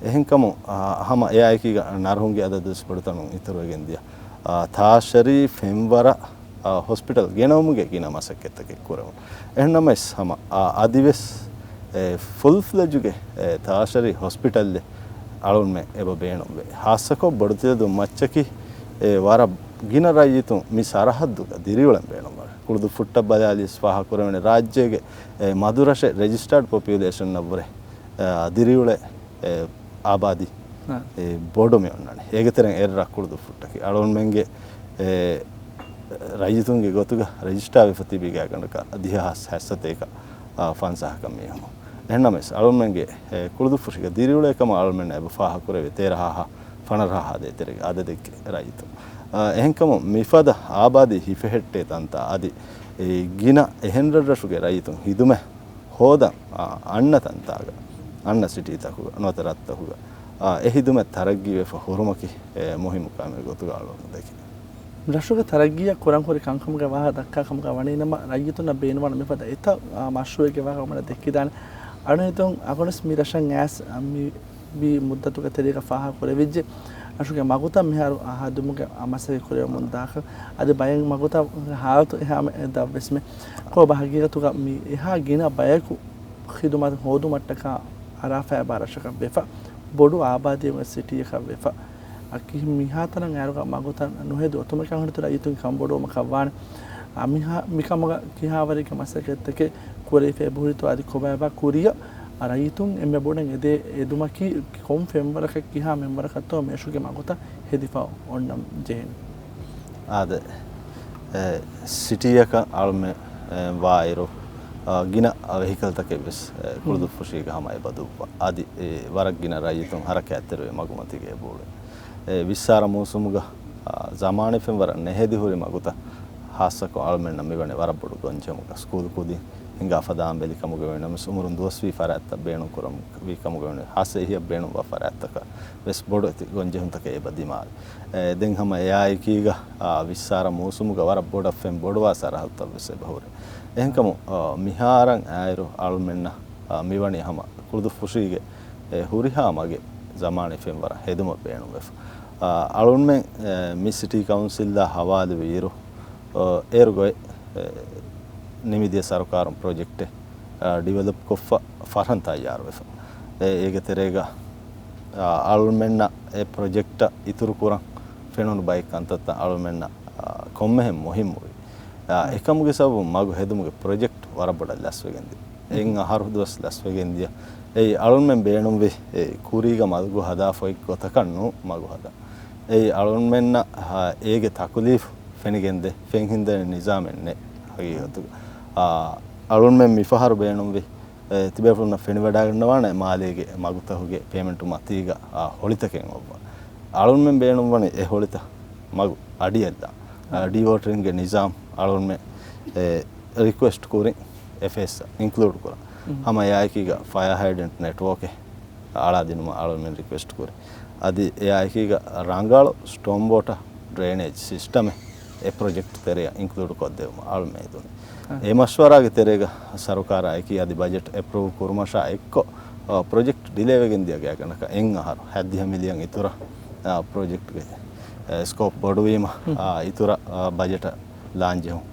އެހެންކަމުން، އާ، ހަމަ އެއާއެކީގަ ނަރުހުންގެ އަދަދުވެސް ބޮޑުތަނުން އިތުރުވެގެން ދިޔަ. އާ، ތާޝަރީ ފެންވަރަށް، އާ، ހޮސްޕިޓަލް ގެނައުމުގެ ގިނަ މަސައްކަތްތަކެއް ކުރެވުނު. އެހެންނަމަވެސް ހަމަ، އާ، އަދިވެސް، އެ، ފުލް ފްލެޖުގެ، އެ، ތާޝަރީ ހޮސްޕިޓަލެއް އަޅުންމެ އެބަ ބޭނުންވޭ. ހާއްސަކޮށް ބޮޑުތިލަދޫ މައްޗަކީ، އެ، ވަރަށް ގިނަ ރައްޔިތުން މި ސަރަހައްދުގަ ދިރިއުޅެން ބޭނުންވާނެ. ކުޅުދުއްފުށްޓަށް ބަލާލިޔަސް ފާހަގަކުރެވޭނެ ރާއްޖޭގެ، އެ، މަދުރަށެއް ރެޖިސްޓާޑް ޕޮޕިއުލޭޝަންއަށްވުރެ، އެ، ދިރިއުޅޭ، އެ، އާބާދީ، އާ. އެ، ބޮޑު މި އޮންނާނެ. އޭގެ ތެރެއިން އެއްރަށް ކުޅުދުއްފުށްޓަކީ. އަޅުންމެންގެ، އެ، ރައްޔިތުންގެ ގޮތުގަ ރެޖިސްޓާވެފަ ތިބީ ގާތްގަނޑަކަށް ދިހަ ހާސް ހަތްސަތޭކަ، އާ، ފަންސާހަކަށް މީހުން. އެހެންނަމަވެސް، އަޅުންމެންގެ، އެ، ކުޅުދުއްފުށީގަ ދިރިއުޅޭ ކަމަށް އަޅުމެންނަށް އެބަ ފާހަގަކުރެވޭ ތޭރަ ހާހާ ފަނަރަ ހާހާ ދޭތެރޭގެ އަދަދެއްގެ ރައްޔިތުން. އާ، އެހެންކަމުން މިފަދަ އާބާދީ ހިފެހެއްޓޭ ތަންތާ އަދި އެ ގިނަ އެހެން ރަށްރަށުގެ ރައްޔިތުން ހިދުމަތް ހޯދަން، އާ، އަންނަ ތަންތާގަ، އަންނަ ސިޓީތަކުގަ ނުވަތަ ރަށްތަކުގަ، އާ، އެ ހިދުމަތް ތަރައްގީވެފަ ހުރުމަކީ އެ މުހިއްމު ކަމެއް ގޮތުގަ އަޅުގަނޑު ދެކި. ރަށުގެ ތަރައްގީއަށް ކުރަން ހުރި ކަންކަމުގެ ވާހަކަ ދައްކާ ކަމުގަ ވަނީ ނަމަ، ރައްޔިތުންނަށް ބޭނުންވާނެ މިފަދަ އެތައް، އާ، މަޝްރޫއެއްގެ ވާހަކަ ވަނަ ދެއްކިދާނެ. އަޅުގަނޑު ހިތުން އަޅުގަނޑުވެސް މި ރަށަށް އައިސް، އާ، މި ވީ މުއްދަތުގެ ތެރޭގަ ފާހަގަ ކުރެވިއްޖެ، ރަށުގެ މަގުތައް މިހާރު ހަދުމުގެ މަސައްކަތް ކުރެވެމުން ދާކަށް، އަދި ބައެއް މަގުތައް ހާލަތު އެހާމެ ދަށްވެސްމެ. ކޯބާ ހަގީގަތުގަ މި އެހާ ގިނަ ބަޔަކު ޚިދުމަތް ހޯދުމަށްޓަކާ އަރާފައިބާ ރަށަކަށް ވެފަ، ބޮޑު އާބާދީގެ ސިޓީއަކަށް ވެފަ، އަކި މިހާތަނަށް އައިރުގަ މަގުތައް ނުހެދި އޮތުމަކަށް ހިނދު ރައްޔިތުން ކަންބޮޑުވުމަކަށް ވާނެ. އަ، މިހާ، މިކަމުގަ ކިހާވަރެއްގެ މަސައްކަތްތަކެއް ކުރެވިފައި ހުރިތޯ އަދި ކޮބާބާ ކުރިއަށް ރައްޔިތުން އެންމެ ބޮޑަށް އެދޭ އެދުމަކީ ކޮން ފެންވަރަކަށް ކިހާ މެންބަރަކަށްތޯ މިރަށުގެ މަގުތައް ހެދިފަ އޮންނަން ޖެހެނީ. އާދެ، އެ، ސިޓީއަކަށް އަޅުމެ، އެ، ވާއިރު، އަ، ގިނަ ވެހިކަލްތަކެއް ވެސް، އެ، ކުޅުދުއްފުށީގަ ހަމަ އެބަ ދުއްވާ. އަދި، އެ، ވަރަށް ގިނަ ރައްޔިތުން ހަރަކާތްތެރިވޭ މަގުމަތީގަ އެބަ އުޅޭ. އެ، ވިއްސާރަ މޫސުމުގަ، އާ، ޒަމާނީ ފެންވަރަށް ނެހެދި ހުރި މަގުތައް ހާއްސަކޮށް އަޅުމެންނަށް މިވަނީ ވަރަށް ބޮޑު ގޮންޖެހުމަކަށް. ސްކޫލް ކުދިން ހިނގާ ފަދަ އާނބެލި ކަމުގަ ވެނަމަސް އުމުރުން ދުވަސްވީ ފަރާތްތައް ބޭނުން ކުރަން ވީ ކަމުގަ ވެނަމަސް ހާއްސަ އެހީއަށް ބޭނުންވާ ފަރާތްތަކަށް ވެސް ބޮޑު އެތި ގޮންޖެހުންތަކެއް އެބަ ދިމާވި. އެ، ދެން ހަމަ އެއާއެކީގަ، އާ، ވިއްސާރަ މޫސުމުގަ ވަރަށް ބޮޑަށް ފެން ބޮޑުވާ ސަރަހައްދުތައް ވެސް އެބަ ހުރޭ. އެހެންކަމުން، އާ، މިހާރަށް އާއިރު އަޅުމެންނަށް، އާ، މިވަނީ ހަމަ ކުޅުދުއްފުށީގެ އެ ހުރިހާ މަގެއް ޒަމާނީ ފެންވަރަށް ހެދުމަށް ބޭނުންވެފަ. އާ، އަޅުންމެން، އެ، މި ސިޓީ ކައުންސިލްއާ ހަވާލުވި އިރު، އަ، އޭރު ގޮތް، އެ، ނިމިދިޔަ ސަރުކާރުން ޕްރޮޖެކްޓެއް، އަ، ޑިވެލޮޕް ކޮށްފަ ފަށަން ތައްޔާރުވެފަ. އެ، އޭގެ ތެރޭގަ، އަ، އަޅުންމެންނަށް އެ ޕްރޮޖެކްޓަށް އިތުރު ކުރަން ފެނުނު ބައެއް ކަންތައްތައް އަޅުމެންނަށް، އަ، ކޮންމެހެން މުހިއްމުވި. އާ، އެކަމުގެ ސަބަބުން މަގު ހެދުމުގެ ޕްރޮޖެކްޓް ވަރަށް ބޮޑަށް ލަސްވެގެންދިޔަ. އެއިން އަހަރު ދުވަސް ލަސްވެގެންދިޔަ. އެއީ އަޅުންމެން ބޭނުންވި އެ ކުރީގަ މަގު ހަދާފައި ގޮތަކަށް ނޫން މަގު ހަދާ. އެއީ އަޅުންމެންނަށް، އާ، އޭގެ ތަކުލީފު ފެނިގެންދޭ، ފެން ހިންދެނި ނިޒާމެއް ނެތް ހަގީގަތުގަ. އާ، އަޅުންމެން މިފަހަރު ބޭނުންވި އެ، ތިބޭފުޅުންނަށް ފެނިވަޑައިގަންނަވާނެ މާލޭގެ މަގުތަކުގެ ޕޭމެންޓު މަތީގަ، އާ، ހޮޅިތަކެއް އޮއްވާ. އަޅުންމެން ބޭނުންވަނީ އެ ހޮޅިތައް މަގު އަޑިއަށްލާ. އާ، ޑީވޯޓަރިންގގެ ނިޒާމް އަޅުންމެ، އެ، ރިކުއެސްޓް ކުރިން އެފްއޭއެސް އިންކްލޫޑް ކުރާ. ހަމަ އެއާއެކީގަ ފަޔާ ހަޔަޑެންޓް ނެޓްވޯކެއް އަޅާދިނުމަށް އަޅުންމެން ރިކުއެސްޓް ކުރި. އަދި އެއާއެކީގަ ރަނގަޅު ސްޓޯމް ވޯޓަ ޑްރޭނޭޖް ސިސްޓަމެއް އެ ޕްރޮޖެކްޓް ތެރެއަށް އިންކްލޫޑް ކޮށްދެވުމަށް އަޅުމެން އެދުނީ. އެ މަޝްވަރާގެ ތެރޭގަ ސަރުކާރާއެކީ އަދި ބަޖެޓް އެޕްރޫވް ކުރުމަށާ އެއްކޮށް، އަ، ޕްރޮޖެކްޓް ޑިލޭވެގެން ދިޔަ ގާތްގަނޑަކަށް އެއް އަހަރު ހަތްދިހަ މިލިއަން އިތުރަށް، އަ، ޕްރޮޖެކްޓްގެ، އެ، ސްކޯޕް ބޮޑުވީމަ، އަ، އިތުރަށް، އަ، ބަޖެޓަށް ލާން ޖެހުން.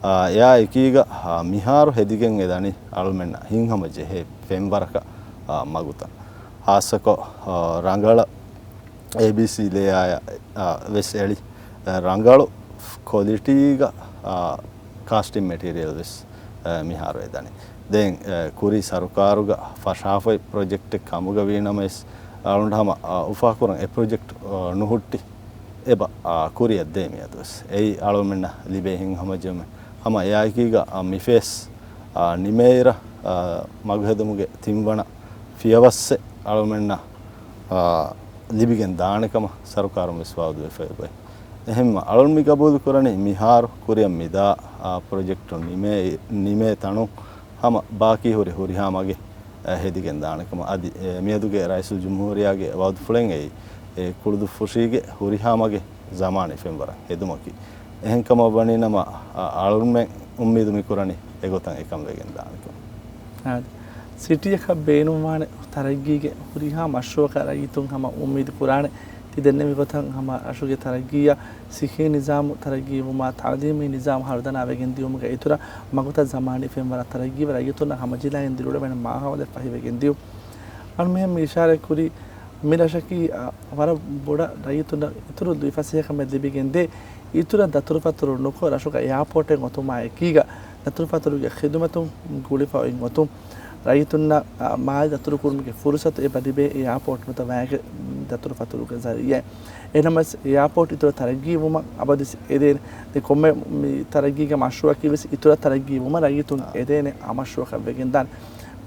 އާ، އެއާ އެކީގަ، އާ، މިހާރު ހެދިގެން އެދަނީ އަޅުމެންނަށް ހިތްހަމަ ޖެހޭ ފެންވަރަކަށް، އާ، މަގުތައް. ހާއްސަކޮށް، އާ، ރަނގަޅަށް އޭބީސީ ލޭއާއަށް، އާ، ވެސް އެޅި، އާ، ރަނގަޅު ކޮލިޓީގަ، އާ، ކާސްޓިން މެޓީރިއަލް ވެސް، އާ، މިހާރު އެދަނީ. ދެން، އާ، ކުރީ ސަރުކާރުގަ ފަށާފައި ޕްރޮޖެކްޓެއް ކަމުގަ ވީނަމަވެސް، އަޅުގަނޑު ހަމަ، އާ، އުފާކުރަން އެ ޕްރޮޖެކްޓް، އާ، ނުހުއްޓި. އެބަ، އާ، ކުރިއަށް ދޭ މިއަދުވެސް. އެއީ އަޅުމެންނަށް ލިބޭ ހިތްހަމަޖެހުމެއް. ހަމަ އެއާއެކީގަ، އާ، މި ފޭސް، އާ، ނިމޭއިރަށް، އާ، މަގުހެދުމުގެ ތިންވަނަ ފިޔަވައްސެއް އަޅުމެންނަށް، އާ، ލިބިގެން ދާނެ ކަމަށް ސަރުކާރުން ވެސް ވައުދުވެފައި އޮތް. އެހެންމަ އަޅުން މި ގަބޫލު ކުރަނީ މިހާރު ކުރިއަށް މިދާ، އާ، ޕްރޮޖެކްޓު ނިމޭ، ނިމޭ ތަނުން ހަމަ ބާކީ ހުރި ހުރިހާ މަގެއް، އަ، ހެދިގެން ދާނެ ކަމަށް. އަދި، އެ، މިއަދުގެ ރައީސުލްޖުމްހޫރިއްޔާގެ ވައުދުފުޅެއް އެއީ، އެ، ކުޅުދުއްފުށީގެ ހުރިހާ މަގެއް ޒަމާނީ ފެންވަރަށް ހެދުމަކީ. އެހެންކަމަށް ވަނީ ނަމަ، އަ، އަޅުންމެން އުއްމީދު މި ކުރަނީ އެގޮތަށް އެކަން ވެގެން ދާނެކަމަށް. އާދެ، ސިޓީއަކަށް ބޭނުންވާނެ ތަރައްގީގެ ހުރިހާ މަޝްރޫއަކަށް ރައްޔިތުން ހަމަ އުއްމީދު ކުރާނެ. ތި ދެންނެވި ގޮތަށް ހަމަ ރަށުގެ ތަރައްގީއަށް ސިއްހީ ނިޒާމު ތަރައްގީވުމާ، ތައުލީމީ ނިޒާމު ހަރުދަނާވެގެން ދިޔުމުގެ އިތުރަށް މަގުތައް ޒަމާނީ ފެންވަރަށް ތަރައްގީވެ، ރައްޔިތުންނަށް ހަމަޖެހިލައިގެން ދިރިއުޅެވޭނެ މާހައުލެއް ފަހިވެގެން ދިޔުން. އަޅު މިހެން މި އިޝާރަތް ކުރީ، މި ރަށަކީ، އަ، ވަރަށް ބޮޑަށް ރައްޔިތުންނަށް އިތުރު ލުއިފަސޭހަކަމެއް ލިބިގެން ދޭ. އިތުރަށް ދަތުރުފަތުރު ނުކޮށް، ރަށުގަ އެއާޕޯޓެއް އޮތުމާ އެކީގަ، ދަތުރުފަތުރުގެ ޚިދުމަތުން ގުޅިފަ އޮތް އޮތުން، ރައްޔިތުންނަށް، އަ، މާލެ ދަތުރުކުރުމުގެ ފުރުސަތު އެބަ ލިބޭ އެއާޕޯޓް ނުވަތަ ވައިގެ ދަތުރުފަތުރުގެ ޒަރީއާއިން. އެހެންނަމަވެސް، އެއާޕޯޓް އިތުރަށް ތަރައްގީ ވުމަށް އަބަދުވެސް އެދޭނެ. ދެން ކޮންމެ މި ތަރައްގީގެ މަޝްރޫއަކީ ވެސް އިތުރަށް ތަރައްގީ ވުމަށް ރައްޔިތުން އާ. އެދޭނެ އާ މަޝްރޫއަކަށް ވެގެންދާނެ.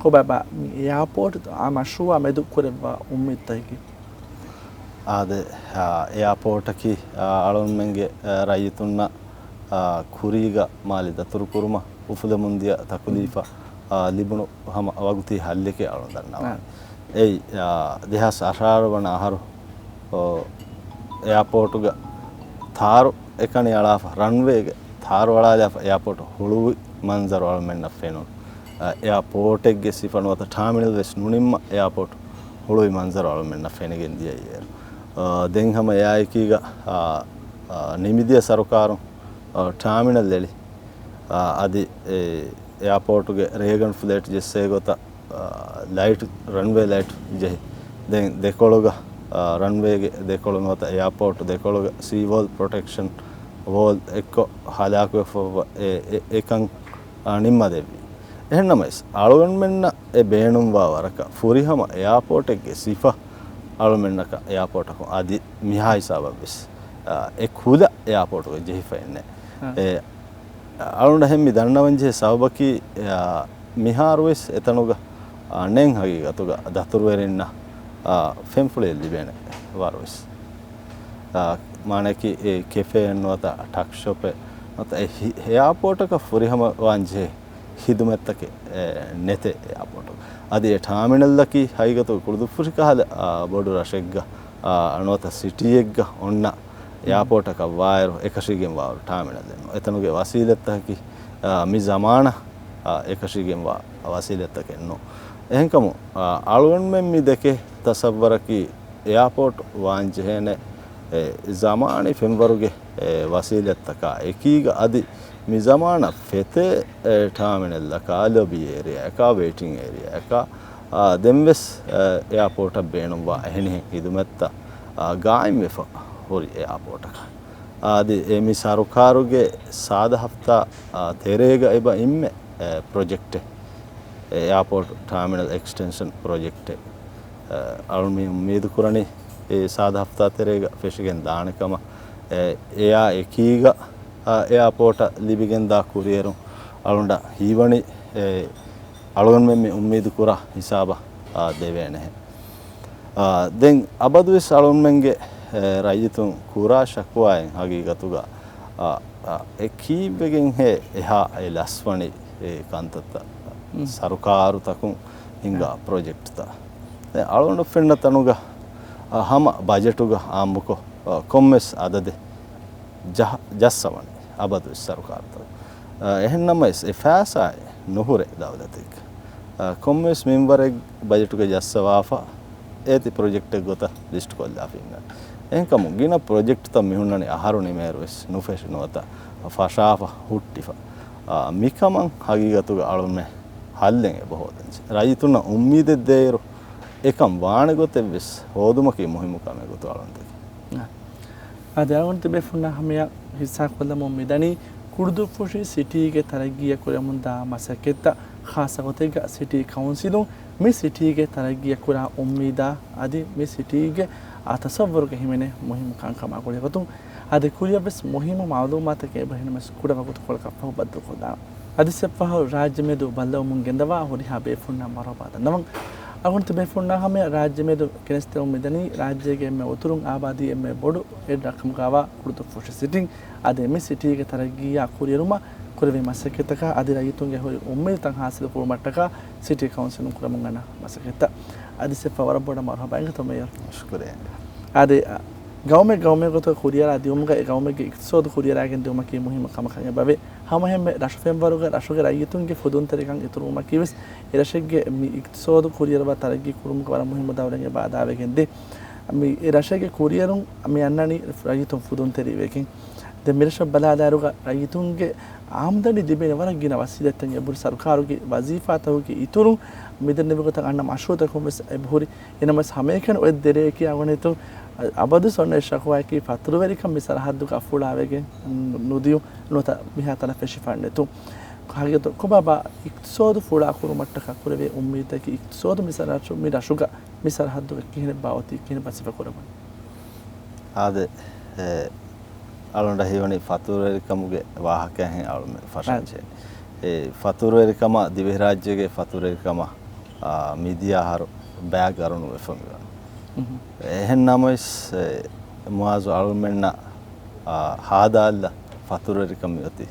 ކޮބާބާ، މި އެއާޕޯޓް އާ މަޝްރޫއާ މެދު ކުރެއްވާ އުއްމީދުތަކަކީ؟ އާދެ، އާ، އެއާޕޯޓަކީ، އާ، އަޅުންމެންގެ، އާ، ރައްޔިތުންނަށް، އާ، ކުރީގަ މާލެ ދަތުރުކުރުމަށް އުފުލެމުންދިޔަ ތަކުލީފަށް، އާ، ލިބުނު ހަމަ ވަގުތީ ހައްލެކޭ އަޅުން ދަންނަވާ. އާ. އެއީ، އާ، ދެހާސް އަށާރަ ވަނަ އަހަރު، އޯ، އެއާޕޯޓުގަ ތާރު އެކަނި އަޅާފަ، ރަންވޭގެ ތާރު އަޅާލާފަ އެއާޕޯޓު ހުޅުވި މަންޒަރު އަޅުމެންނަށް ފެނުނު. އަ، އެއާޕޯޓެއްގެ ސިފަ ނުވަތަ ޓާމިނަލް ވެސް ނުނިންމަ އެއާޕޯޓު ހުޅުވި މަންޒަރު އަޅުމެންނަށް ފެނިގެން ދިޔައީ އޭރު. އަ، ދެން ހަމަ އެއާއެކީގަ، އަ، އަ، ނިމިދިޔަ ސަރުކާރުން، އަ، ޓާމިނަލް އެޅި. އަ، އަދި އެ އެއާޕޯޓުގެ ރޭގަނޑު ފްލެޓް ޖެއްސޭ ގޮތަށް، އާ، ލައިޓް، ރަންވޭ ލައިޓް ޖެހި. ދެން ދެކޮޅުގަ، އާ، ރަންވޭގެ ދެކޮޅު ނުވަތަ އެއާޕޯޓް ދެކޮޅުގަ ސީ ވޯލް ޕްރޮޓެކްޝަން ވޯލް އެއްކޮށް ހަލާކުވެފަ އެ، އެ، އެކަން، އާ، ނިންމަދެއްވި. އެހެންނަމަވެސް، އަޅުގަނޑުމެންނަށް އެ ބޭނުންވާ ވަރަކަށް ފުރިހަމަ އެއާޕޯޓެއްގެ ސިފަ އަޅުމެންނަކަށް އެއާޕޯޓަކުން އަދި މިހާ ހިސާބަށްވެސް، އާ، އެ ކުލަ އެއާޕޯޓުގަ ޖެހިފައެއްނެއް. އާ. އެ، އަޅުގަނޑަށް ހެން މި ދަންނަވަންޖެހޭ ސަބަބަކީ، އާ، މިހާރުވެސް އެތަނުގަ، އާ، ނެތް ހަގީގަތުގަ ދަތުރުވެރިންނަށް، އާ، ފެންފުޅިއެއް ލިބޭނެ ވަރުވެސް. އާ، މާނައަކީ އެ ކެފޭއެއް ނުވަތަ ޓަކް ޝޮޕެއް ނުވަތަ އެ ހި-، އެއާޕޯޓަކަށް ފުރިހަމަވާންޖެހޭ ހިދުމަތްތަކެއް، އެ، ނެތޭ އެއާޕޯޓު. އަދި އެ ޓާމިނަލްއަކީ ހަގީގަތުގަ ކުޅުދުއްފުށި ކަހަލަ، އާ، ބޮޑު ރަށެއްގަ، އާ، ނުވަތަ ސިޓީއެއްގަ އޮންނަ އެއާޕޯޓަކަށް ވާއިރު އެކަށީގެން ވާއިރު ޓާމިނަލެއް ނޫން. އެތަނުގެ ވަސީލަތްތަކަކީ، އާ، މި ޒަމާނަށް، އާ، އެކަށީގެން ވާ ވަސީލަތްތަކެއް ނޫން. އެހެންކަމުން، އާ، އަޅުގަނޑުމެން މި ދެކޭ ތަސައްވަރަކީ އެއާޕޯޓް ވާން ޖެހޭނެ، އެ، ޒަމާނީ ފެންވަރުގެ، އެ، ވަސީލަތްތަކާ އެކީގަ އަދި މި ޒަމާނަށް ފެތޭ، އެ، ޓާމިނަލްއަކާ، ލޮބީ އޭރިއާއަކާ، ވެއިޓިން އޭރިއާއަކާ، އާ، ދެންވެސް، އެ، އެއާޕޯޓަށް ބޭނުންވާ އެހެނިހެން ހިދުމަތްތައް، އާ، ގާއިމްވެފަ ހުރި އެއާޕޯޓަކަށް. އާ، އަދި އެ މި ސަރުކާރުގެ ސާދަ ހަފްތާ، އާ، ތެރޭގަ އެބަ އިންމެ، އެ، ޕްރޮޖެކްޓެއް، އެ، އެއާޕޯޓް ޓާމިނަލް އެކްސްޓެންޝަން ޕްރޮޖެކްޓެއް. އަ، އަޅުން މި އުއްމީދު ކުރަނީ އެ ސާދަ ހަފްތާ ތެރޭގަ ފެށިގެން ދާނެ ކަމަށް. އެ، އެއާ އެކީގަ، އަ، އެއާޕޯޓަށް ލިބިގެން ދާ ކުރިއެރުން އަޅުންނަށް ހީވަނީ، އެ، އަޅުގަނޑުމެން މި އުއްމީދު ކުރާ ހިސާބަށް، އަ، ދެވޭނެހެން. އާ، ދެން އަބަދުވެސް އަޅުންމެންގެ، އެ، ރައްޔިތުން ކުރާ ޝަކުވާއިން ހަގީގަތުގަ، އާ، އާ، އެ ކީއްވެގެންހޭ އެހާ އެ ލަސްވަނީ އެ ކަންތައްތައް މް. ސަރުކާރުތަކުން ހިންގާ އަ. ޕްރޮޖެކްޓްތައް. އެ އަޅުގަނޑު ފެންނަ ތަނުގަ، އާ، ހަމަ ބަޖެޓުގަ އާއްމުކޮށް، އާ، ކޮންމެސް އަދަދެއް ޖަހަ-، ޖައްސަވަނީ އަބަދުވެސް ސަރުކާރުތައް. އަ، އެހެންނަމަވެސް އެ ފައިސާއެއް ނުހުރޭ ދައުލަތެއްގަ. އަ، ކޮންމެވެސް މިންވަރެއް ބަޖެޓުގަ ޖައްސަވާފަ، އޭތި ޕްރޮޖެކްޓެއް ގޮތަށް ލިސްޓް ކޮށްލާފަ އިންނަނީ. އެހެންކަމުން ގިނަ ޕްރޮޖެކްޓްތައް މިހުންނަނީ އަހަރު ނިމޭއިރުވެސް ނުފެށި ނުވަތަ ފަށާފަ ހުއްޓިފަ. އަ، މިކަމަށް ހަގީގަތުގަ އަޅުމެ ހައްލެއް އެބަ ހޯދަންޖެ. ރައްޔިތުންނަށް އުއްމީދެއް ދޭއިރު އެކަން ވާނެ ގޮތެއްވެސް ހޯދުމަކީ މުހިއްމު ކަމެއް ގޮތު އަޅުން ދެކެ. އާދެ، އަޅުގަނޑު ތިބޭފުންނާ ހަމަޔަށް ހިއްސާކޮށްލަމުން މިދަނީ ކުޅުދުއްފުށި ސިޓީގެ ތަރައްގީއަށް ކުރެމުންދާ މަސައްކަތްތައް، ޚާއްޞަ ގޮތެއްގަ ސިޓީ ކައުންސިލުން މި ސިޓީގެ ތަރައްގީއަށް ކުރާ އުއްމީދާ އަދި މި ސިޓީގެ އާ ތަސައްވަރުގަ ހިމެނޭ މުހިއްމު ކަންކަމާ ގުޅޭގޮތުން. އަދި ކުރިއަށްވެސް މުހިއްމު މައުލޫމާތަކެއް އެބަހިނަމަސް ކުޑަ ވަގުތުކޮޅަކަށްފަހު ބައްދަލުކޮށްލާނަން. އަދި އެއްފަހަރު ރާއްޖެމެދު ބައްލަވަމުން ގެންދަވާ ހުރިހާ ބޭފުންނަށް މަރުޙަބާ ދަންނަވަން. އަޅުގަނޑު ތިބޭފުންނާ ހަމަޔަށް ރާއްޖެމެދު ގެނެސްދެމުން މިދަނީ ރާއްޖޭގެ އެންމެ އުތުރުން އާބާދީ އެންމެ ބޮޑު އެއް ރަށްކަމުގައިވާ ކުޅުދުއްފުށި ސިޓީން. އާދެ، މި ސިޓީގެ ތަރައްގީއާ ކުރިއެރުމަށް ކުރެވޭ މަސައްކަތްތަކާ އަދި ރައްޔިތުންގެ ހުރި އުއްމީދުތައް ހާސިލު ކުރުމަށްޓަކާ ސިޓީ ކައުންސިލުން ކުރަމުން އަންނަ މަސައްކަތްތައް. އަދި އެއްފަހަރު ވަރަށް ބޮޑަށް މަރުޙަބާ އިނގޭތޯ މޭޔަރު. ޝުކުރިއްޔާ. އާދެ، ގައުމެއް ގައުމެއް ގޮތަށް ކުރިއަރާ ދިއުމުގައި ގައުމެއްގެ އިޤްތިޞާދު ކުރިއަރާގެން ދިއުމަކީ މުހިއްމު ކަމަކަށް އެބަވޭ. ހަމައެހެންމެ ރަށު ފެންވަރުގަ ރަށުގެ ރައްޔިތުންގެ ފުދުންތެރިކަން އިތުރުވުމަކީވެސް އެ ރަށެއްގެ މި އިޤްތިޞާދު ކުރިއަރަވާ ތަރައްގީ ކުރުމުގަ ވަރަށް މުހިއްމު ދައުރެއް އެބަ އަދާވެގެން ދޭ. މި އެ ރަށެއްގެ ކުރިއެރުން މި އަންނަނީ ރައްޔިތުން ފުދުންތެރިވެގެން. ދެން މިރަށަށް ބަލާލާއިރުގަ ރައްޔިތުންގެ އާމްދަނީ ލިބޭނެ ވަރަށް ގިނަ ވަސީލަތްތައް އެބަހުރި. ސަރުކާރުގެ ވަޒީފާތަކުގެ އިތުރުން މިދެންނެވި ގޮތަށް އަންނަ މަޝްރޫޢުތަކުން ވެސް އެބަހުރި. އެނަމަވެސް ހަމައެކަނި އޮތް ދެރަޔަކީ އަޅުގަނޑު ހިތުން އަބަދުވެސް އޮންނަ އެއް ޝަކުވާއަކީ ފަތުރުވެރިކަން މި ސަރަހައްދުގަ އަފުއުޅާވެގެން ނުދިޔުން ނުވަތަ މިހާތަނަށް ފެށިފަ ނެތުން. ހަގީގަތު ކޮބާބާ އިޤްތިޞާދު ފުޅާ ކުރުމަށްޓަކާ ކުރެވޭ އުއްމީދަކީ އިޤްތިޞާދު މި ސަރަހައްދު މި ރަށުގަ މި ސަރަހައްދުގަ ކިހިނެއްބާ އޮތީ ކިހިނެއްބާ ސިފަކުރައްވަނީ؟ އާދެ، އެ، އަޅުގަނޑަށް ހީވަނީ ފަތުރުވެރިކަމުގެ ވާހަކައެއް އަޅުމެން ފަށަން އާ. ޖެހެނީ. އެ، ފަތުރުވެރިކަމާ ދިވެހިރާއްޖޭގެ ފަތުރުވެރިކަމާ، އާ، މިދިޔަ އަހަރު ބައި ގަރުނު ވެފަ މިވަނީ. މުހު. އެހެން ނަމަވެސް، އެ، މުއާޒު އަޅުމެންނަށް، އާ، ހާދައަލަށް ފަތުރުވެރިކަން މިއޮތީ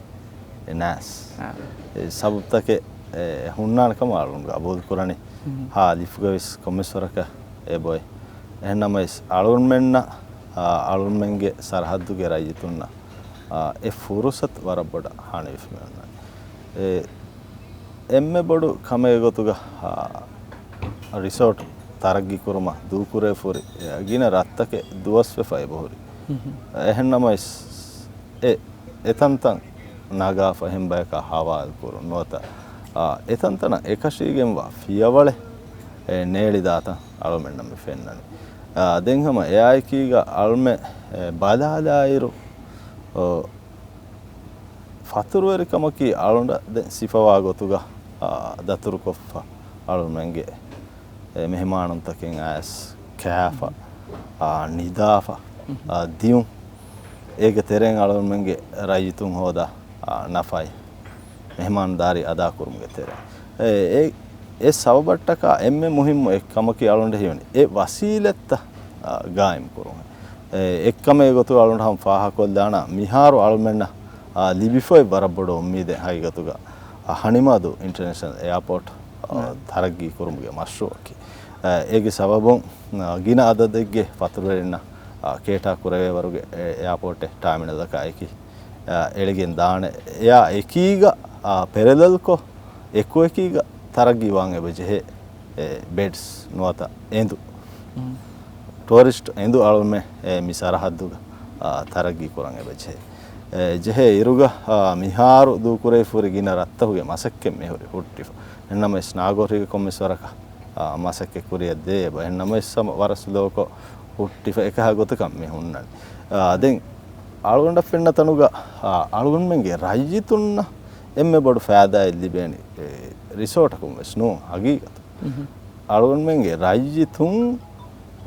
އެ ނާސް. އާ. އެ ސަބަބުތަކެއް، އެ، ހުންނާނެ ކަމަށް އަޅުގަނޑު ގަބޫލު ކުރަނީ. މުހު. ހާ ލިފުގަ ވެސް ކޮންމެސް ވަރަކަށް އެބައޮތް. އެހެން ނަމަވެސް އަޅުގަނޑުމެންނަށް، އާ، އަޅުގަނޑުމެންގެ ސަރަހައްދުގެ ރައްޔިތުންނަށް، އާ، އެ ފުރުސަތު ވަރަށް ބޮޑަށް ހާނިވެފަ މިއޮންނާނެ. އެ އެންމެ ބޮޑު ކަމެއް ގޮތުގަ، އާ، ރިސޯޓު ތަރައްގީ ކުރުމަށް ދޫކުރެވިފަ ހުރި، އެ، ގިނަ ރަށްތަކެއް ދުވަސްވެފަ އެބަހުރި. މުހު. އެހެން ނަމަވެސް، އެ، އެތަންތަން ނަގާފަ އެހެން ބަޔަކާ ހަވާލު ކުރުން ނުވަތަ، އާ، އެތަންތަނަށް އެކަށީގެންވާ ފިޔަވަޅެއް، އެ، ނޭޅިދާތަން އަޅުމެންނަށް މި ފެންނަނީ. އާ، ދެން ހަމަ އެއާއެކީގަ އަޅުމެން، އެ، ބަލާލާއިރު، އޯ، ފަތުރުވެރިކަމަކީ އަޅުގަނޑަށް ދެން ސިފަވާ ގޮތުގަ، އާ، ދަތުރުކޮށްފަ އަޅުމެންގެ، އެ، މެހެމާނުންތަކެއް އައިސް ކާފަ، އާ، ނިދާފަ، އާ، ދިޔުން. އޭގެ ތެރެއިން އަޅުމެންގެ ރައްޔިތުން ހޯދާ، އާ، ނަފައި މެހެމާންދާރީ އަދާކުރުމުގެ ތެރެއިން. އެ، އެ، އެ ސަބަބަށްޓަކާ އެންމެ މުހިއްމު އެއް ކަމަކީ އަޅުގަނޑަށް ހީވަނީ އެ ވަސީލަތްތައް، އާ، ގާއިމް ކުރުން. އެ، އެއްކަމެއް ގޮތުގަ އަޅުގަނޑު ހަމަ ފާހަގަކޮށްލާނަން މިހާރު އަޅުމެންނަށް، އާ، ލިބިފައި ވަރަށް ބޮޑު އުއްމީދެއް ހަގީގަތުގަ، އާ، ހަނިމާދޫ އިންޓަރނޭޝަނަލް އެއާޕޯޓް، އާ، ނައި. ތަރައްގީ ކުރުމުގެ މަޝްރޫއަކީ. އާ، އޭގެ ސަބަބުން، އާ، ގިނަ އަދަދެއްގެ ފަތުރުވެރިންނަށް، އާ، ކޭޓާ ކުރެވޭ ވަރުގެ އެ، އެއާޕޯޓެއް ޓާމިނަލަކާ އެކި، އާ، އެޅިގެން ދާނެ. އެއާ އެކީގަ، އާ، ޕެރެލަލްކޮށް އެކުއެކީގަ ތަރައްގީ ވާން އެބަ ޖެހޭ، އެ، ބެޑްސް ނުވަތަ އެނދު. މު. ޓޫރިސްޓް އެނދު އަޅުމެ، އެ، މި ސަރަހައްދުގަ، އާ، ތަރައްގީ ކުރަން އެބަ ޖެހޭ. އެ، ޖެހޭ އިރުގަ، އާ، މިހާރު ދޫކުރެވިފަ ހުރި ގިނަ ރަށްތަކުގެ މަސައްކަތް މިހުރި ހުއްޓިފަ. އެހެންނަމަވެސް ނާގޯރީގެ ކޮންމެސް ވަރަކަށް، އާ، މަސައްކަތް ކުރިއަށް ދޭ އެބަ. އެހެންނަމަވެސް ހަމަ ވަރަށް ސްލޯކޮށް ހުއްޓިފަ އެކަހަ ގޮތަކަށް މި ހުންނަނީ. އާ، ދެން އަޅުގަނޑަށް ފެންނަ ތަނުގަ، އާ، އަޅުގަނޑުމެންގެ ރައްޔިތުންނަށް އެންމެ ބޮޑު ފައިދާއެއް ލިބޭނީ، އެ، ރިސޯޓަކުން ވެސް ނޫން ހަގީގަތު. މުހު. އަޅުގަނޑުމެންގެ ރައްޔިތުން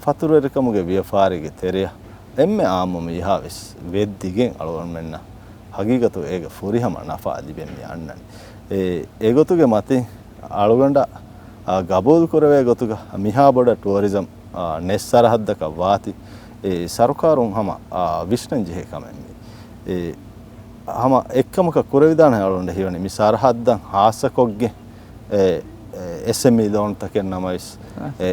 ފަތުރުވެރިކަމުގެ ވިޔަފާރީގެ ތެރެއަށް އެންމެ އާއްމު މީހާ ވެސް ވެއްދިގެން އަޅުގަނޑުމެންނަށް ހަގީގަތު އޭގެ ފުރިހަމަ ނަފާ ލިބެން މި އަންނަނީ. އެ، އެގޮތުގެ މަތިން އަޅުގަނޑަށް، އާ، ގަބޫލު ކުރެވޭ ގޮތުގަ މިހާ ބޮޑަށް ޓުއަރިޒަމް، އާ، ނެތް ސަރަހައްދަކަށް ވާތީ، އެ، ސަރުކާރުން ހަމަ، އާ، ވިސްނަން ޖެހޭ ކަމެއް މީ. އެ، ހަމަ އެއްކަމަކަށް ކުރެވިދާނެ އަޅުގަނޑަށް ހީވަނީ މި ސަރަހައްދަށް ހާއްސަކޮށްގެން އެ، އެ، އެސްއެމްއީ ލޯންތަކެއް ނަމަވެސް، އެ،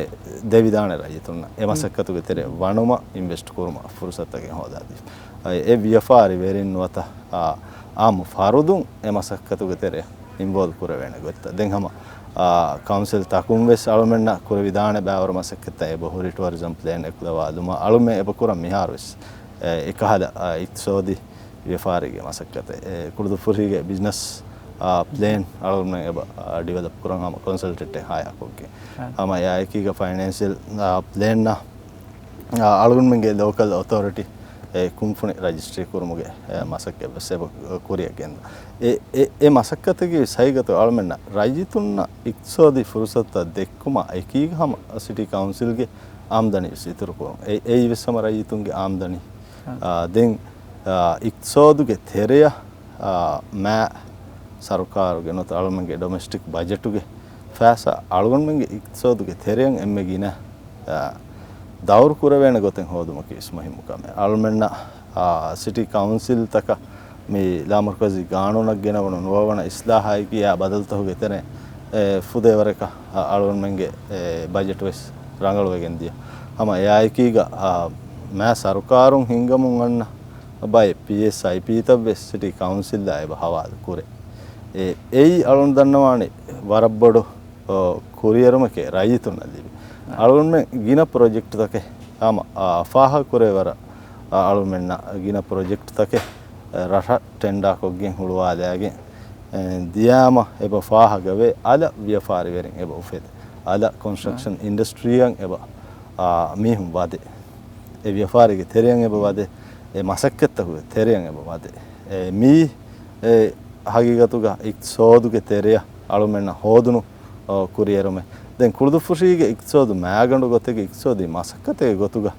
ދެވިދާނެ ރައްޔިތުންނަށް. އެ މަސައްކަތުގެ ތެރެއަށް ވަނުމަށް އިންވެސްޓް ކުރުމަށް ފުރުސަތުތަކެއް ހޯދާދީފަ. އެ، އެ ވިޔަފާރި ވެރިން ނުވަތަ، އާ، އާއްމު ފަރުދުން އެ މަސައްކަތުގެ ތެރެއަށް އިންވޯލްވް ކުރެވޭނެ ގޮތްތައް. ދެން ހަމަ، އާ، ކައުންސިލް ތަކުން ވެސް އަޅުމެންނަށް ކުރެވިދާނެ ބައިވަރު މަސައްކަތްތައް އެބަހުރި ޓުއަރިޒަމް ޕްލޭން އެކުލަވާލުމަށް. އަޅުމެން އެބަކުރަން މިހާރު ވެސް، އެ، އެކަހަލަ، އާ، އިޤްތިޞާދީ ވިޔަފާރީގެ މަސައްކަތެއް. އެ، ކުޅުދުއްފުށީގެ ބިޒްނަސް، އާ، ޕްލޭން އަޅުގަނޑުމެން އެބަ، އާ، ޑިވެލޮޕް ކުރަން ހަމަ ކޮންސަލްޓެންޓެއް ހަޔާކޮށްގެން. ހަމަ އެއާއެކީގަ ފައިނޭންޝިއަލް، އާ، ޕްލޭންއާ، އާ، އަޅުގަނޑުމެންގެ ލޯކަލް އޮތޯރިޓީ، އެ، ކުންފުނި ރަޖިސްޓްރީ ކުރުމުގެ، އެ، މަސައްކަތް ވެސް އެބަ ކުރިއަށް ގެންދާ. އެ، އެ، އެ މަސައްކަތަކީ ހަގީގަތު އަޅުމެންނަށް ރައްޔިތުންނަށް އިޤްތިޞާދީ ފުރުސަތުތައް ދެއްކުމާ އެކީގަ ހަމަ ސިޓީ ކައުންސިލްގެ އާމްދަނީ ވެސް އިތުރު ކުރުން. އެ، އެއީ ވެސް ހަމަ ރައްޔިތުންގެ އާމްދަނީ. އާ، ދެން، އާ، އިޤްތިޞާދުގެ ތެރެއަށް، އާ، މާ ސަރުކާރުގެ ނުވަތަ އަޅުމެންގެ ޑޮމެސްޓިކް ބަޖެޓުގެ ފައިސާ އަޅުގަނޑުމެންގެ އިޤްތިޞާދުގެ ތެރެއަށް އެންމެ ގިނަ، އާ، ދައުރު ކުރެވޭނެ ގޮތެއް ހޯދުމަކީ ވެސް މުހިއްމު ކަމެއް. އަޅުމެންނަށް، އާ، ސިޓީ ކައުންސިލްތަކަށް މި ލާމަރުކަޒީ ގާނޫނަށް ގެނައުނު ނުވަވަނަ އިސްލާހާއެކީ އާ ބަދަލުތަކުގެ ތެރެއިން، އެ، ފުދޭވަރަކަށް، އާ، އަޅުގަނޑުމެންގެ، އެ، ބަޖެޓް ވެސް ރަނގަޅުވެގެން ދިޔަ. ހަމަ އެއާއެކީގަ، އާ، މާ ސަރުކާރުން ހިންގަމުން އަންނަ، ބައެއް ޕީއެސްއައިޕީތައް ވެސް ސިޓީ ކައުންސިލްއާ އެބަ ހަވާލު ކުރޭ. އެ، އެއީ އަޅުން ދަންނަވާނެ ވަރަށް ބޮޑު، އޮ، ކުރިއެރުމެކޭ ރައްޔިތުންނަށް ލިބި. އަޅުންމެ ގިނަ ޕްރޮޖެކްޓްތަކެއް ހަމަ، އާ، ފާހަގަ ކުރޭ ވަރަށް، އާ، އަޅުމެންނަށް ގިނަ ޕްރޮޖެކްޓްތަކެއް، އެ، ރަށަށް ޓެންޑާކޮށްގެން ހުޅުވާލައިގެން، އެ، ދިޔާމަ އެބަ ފާހަގަވޭ އަލަށް ވިޔަފާރިވެރިން އެބަ އުފެދޭ. އަލަށް ކޮންސްޓްރަކްޝަން އިންޑަސްޓްރީއަށް އެބަ، އާ، މީހުން ވަދޭ. އެ ވިޔަފާރީގެ ތެރެއަށް އެބަ ވަދޭ. އެ މަސައްކަތްތަކުގެ ތެރެއަށް އެބަ ވަދޭ. އެ މީ، އެ، ހަގީގަތުގަ އިޤްތިޞާދުގެ ތެރެއަށް އަޅުމެންނަށް ހޯދުނު، އަ، ކުރިއެރުމެއް. ދެން ކުޅުދުއްފުށީގެ އިޤްތިޞާދު މައިގަނޑު ގޮތެއްގެ އިޤްތިޞާދީ މަސައްކަތެއްގެ ގޮތުގަ،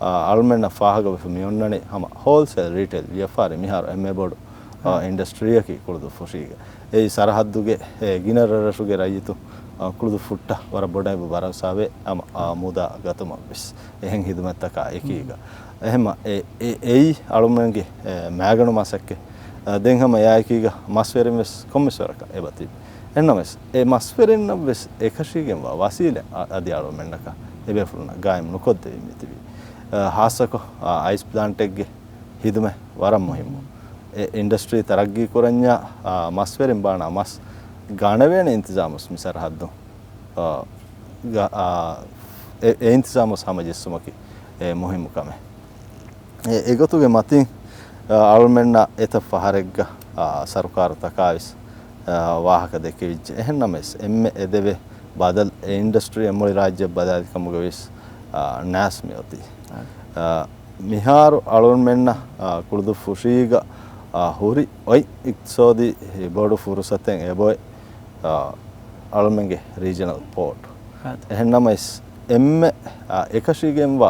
އަ، އަޅުމެންނަށް ފާހަގަވެފަ މިއޮންނަނީ ހަމަ ހޯލްސޭލް ރީޓެއިލް ވިޔަފާރި މިހާރު އެންމެ ބޮޑު، އަ، އިންޑަސްޓްރީއަކީ ކުޅުދުއްފުށީގެ. އެއީ ސަރަހައްދުގެ، އެ، ގިނަ ރަށްރަށުގެ ރައްޔިތު، އަ، ކުޅުދުއްފުއްޓަށް ވަރަށް ބޮޑަށް އެބަ ބަރަސް އަވޭ ހަމަ، އަ، މުދާ ގަތުމަށްވެސް. އެހެން ހިދުމަތްތަކާ އެކީގަ. އެހެމަ އެ، އެ، އެއީ އަޅުމެންގެ، އެ، މައިގަނޑު މަސައްކަތް. އަ، ދެން ހަމަ އެއާއެކީގަ މަސްވެރިން ވެސް ކޮންމެސް ވަރަކަށް އެބަ ތިބި. އެހެންނަމަވެސް، އެ މަސްވެރިންނަށް ވެސް އެކަށީގެންވާ ވަސީލަތް އަ، އަދި އަޅުމެންނަކަށް އެބޭފުޅުންނަށް ގާއިމް ނުކޮށްދެވީމޭ ތިބީ. އަ، ހާއްސަކޮށް، އަ، އައިސް ޕްލާންޓެއްގެ ހިދުމަތް ވަރަށް މުހިއްމު. އެ އިންޑަސްޓްރީ ތަރައްގީ ކުރަންޏާ، އާ، މަސްވެރިން ބާނާ މަސް ގަނެވޭނެ އިންތިޒާމުސް މި ސަރަހައްދު، އާ، ގަ-، އާ، އެ، އެ އިންތިޒާމުސް ހަމަޖެއްސުމަކީ، އެ، މުހިއްމު ކަމެއް. އެ، އެގޮތުގެ މަތިން، އާ، އަޅުމެންނަށް އެތައް ފަހަރެއްގަ، އާ، ސަރުކާރުތަކާވެސް، އާ، ވާހަކަ ދެކެވިއްޖެ. އެހެންނަމަވެސް، އެންމެ އެދެވޭ ބަދަލު އެ އިންޑަސްޓްރީއަށް މުޅި ރާއްޖެ ބަދަލުކަމުގަވެސް، އާ، ނާސް މިއޮތީ. އާ، މިހާރު އަޅުންމެންނަށް، އާ، ކުޅުދުއްފުށީގަ، އާ، ހުރި އޮތް އިޤްތިޞާދީ ބޮޑު ފުރުޞަތެއް އެބައޮތް، އާ، އަޅުމެންގެ ރީޖަނަލް ޕޯޓް. އާދެ. އެހެންނަމަވެސް، އެންމެ، އާ، އެކަށީގެންވާ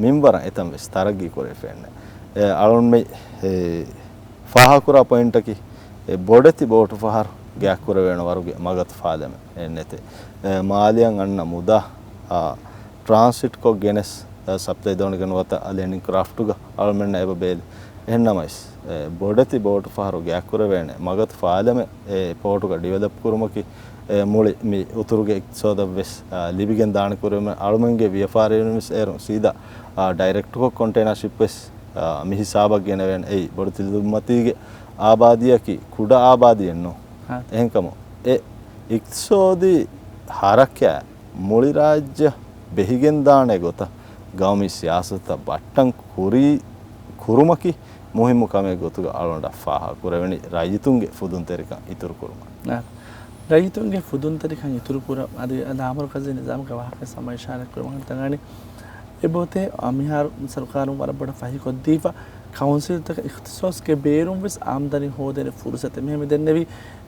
މިންވަރަށް އެތަން ވެސް ތަރައްގީ ކުރެވިފައެއްނެ. އެ، އަޅުންމެ، އެ، ފާހަގަކުރާ ޕޮއިންޓަކީ، އެ، ބޮޑެތި ބޯޓު ފަހަރު ގާތްކުރެވޭނެ ވަރުގެ މަގަތު ފާލަމެއް ނެތޭ. އެ، މާލެއަށް އަންނަ މުދާ، އާ، ޓްރާންސިޓްކޮށް ގެނެސް، އެ، ސަޕްލައި ދެވުނުގެ ނުވަތަ ލެންޑިން ކްރާފްޓުގަ އަޅުމެންނަށް އެބަ ބޭލި. އެހެންނަމަވެސް، އެ، ބޮޑެތި ބޯޓު ފަހަރު ގާތްކުރެވޭނެ މަގަތު ފާލަމެއް އެ ޕޯޓުގަ ޑިވެލޮޕް ކުރުމަކީ، އެ، މުޅި މި އުތުރުގެ އިޤްތިޞާދަށްވެސް، އާ، ލިބިގެން ދާނެ ކުރެވުމެއް. އަޅުމެންގެ ވިޔަފާރިވެރިންވެސް އޭރުން ސީދާ، އާ، ޑައިރެކްޓްކޮށް ކޮންޓޭނާ ޝިޕްވެސް، އާ، މި ހިސާބަށް ގެނެވޭނެ. އެއީ ބޮޑުތިލަދުންމަތީގެ އާބާދީއަކީ ކުޑަ އާބާދީއެއް ނޫން. އާ. އެހެންކަމުން އެ އިޤްތިޞާދީ ހަރަކާތް މުޅި ރާއްޖެ ބެހިގެން ދާނެ ގޮތަށް ގައުމީ ސިޔާސަތުތައް ބައްޓަން ކުރީ، ކުރުމަކީ މުހިއްމު ކަމެއް ގޮތުގަ އަޅުގަނޑަށް ފާހަގަ ކުރެވެނީ ރައްޔިތުންގެ ފުދުންތެރިކަން އިތުރު ކުރުމަށް. އާ، ރައްޔިތުންގެ ފުދުންތެރިކަން އިތުރު ކުރަން އަދި ލާމަރުކަޒީ ނިޒާމުގެ ވާހަކަ ހަމަ އިޝާރާތް ކުރުމަށް ތަނގަނީ. އެބައޮތޭ، އަ، މިހާރު ސަރުކާރުން ވަރަށް ބޮޑަށް ފަހިކޮށްދީފަ ކައުންސިލްތަކަށް އިޚްތިޞާޞްގެ ބޭރުން ވެސް އާމްދަނީ ހޯދޭނެ ފުރުޞަތެއް މިހެން މި ދެންނެވީ.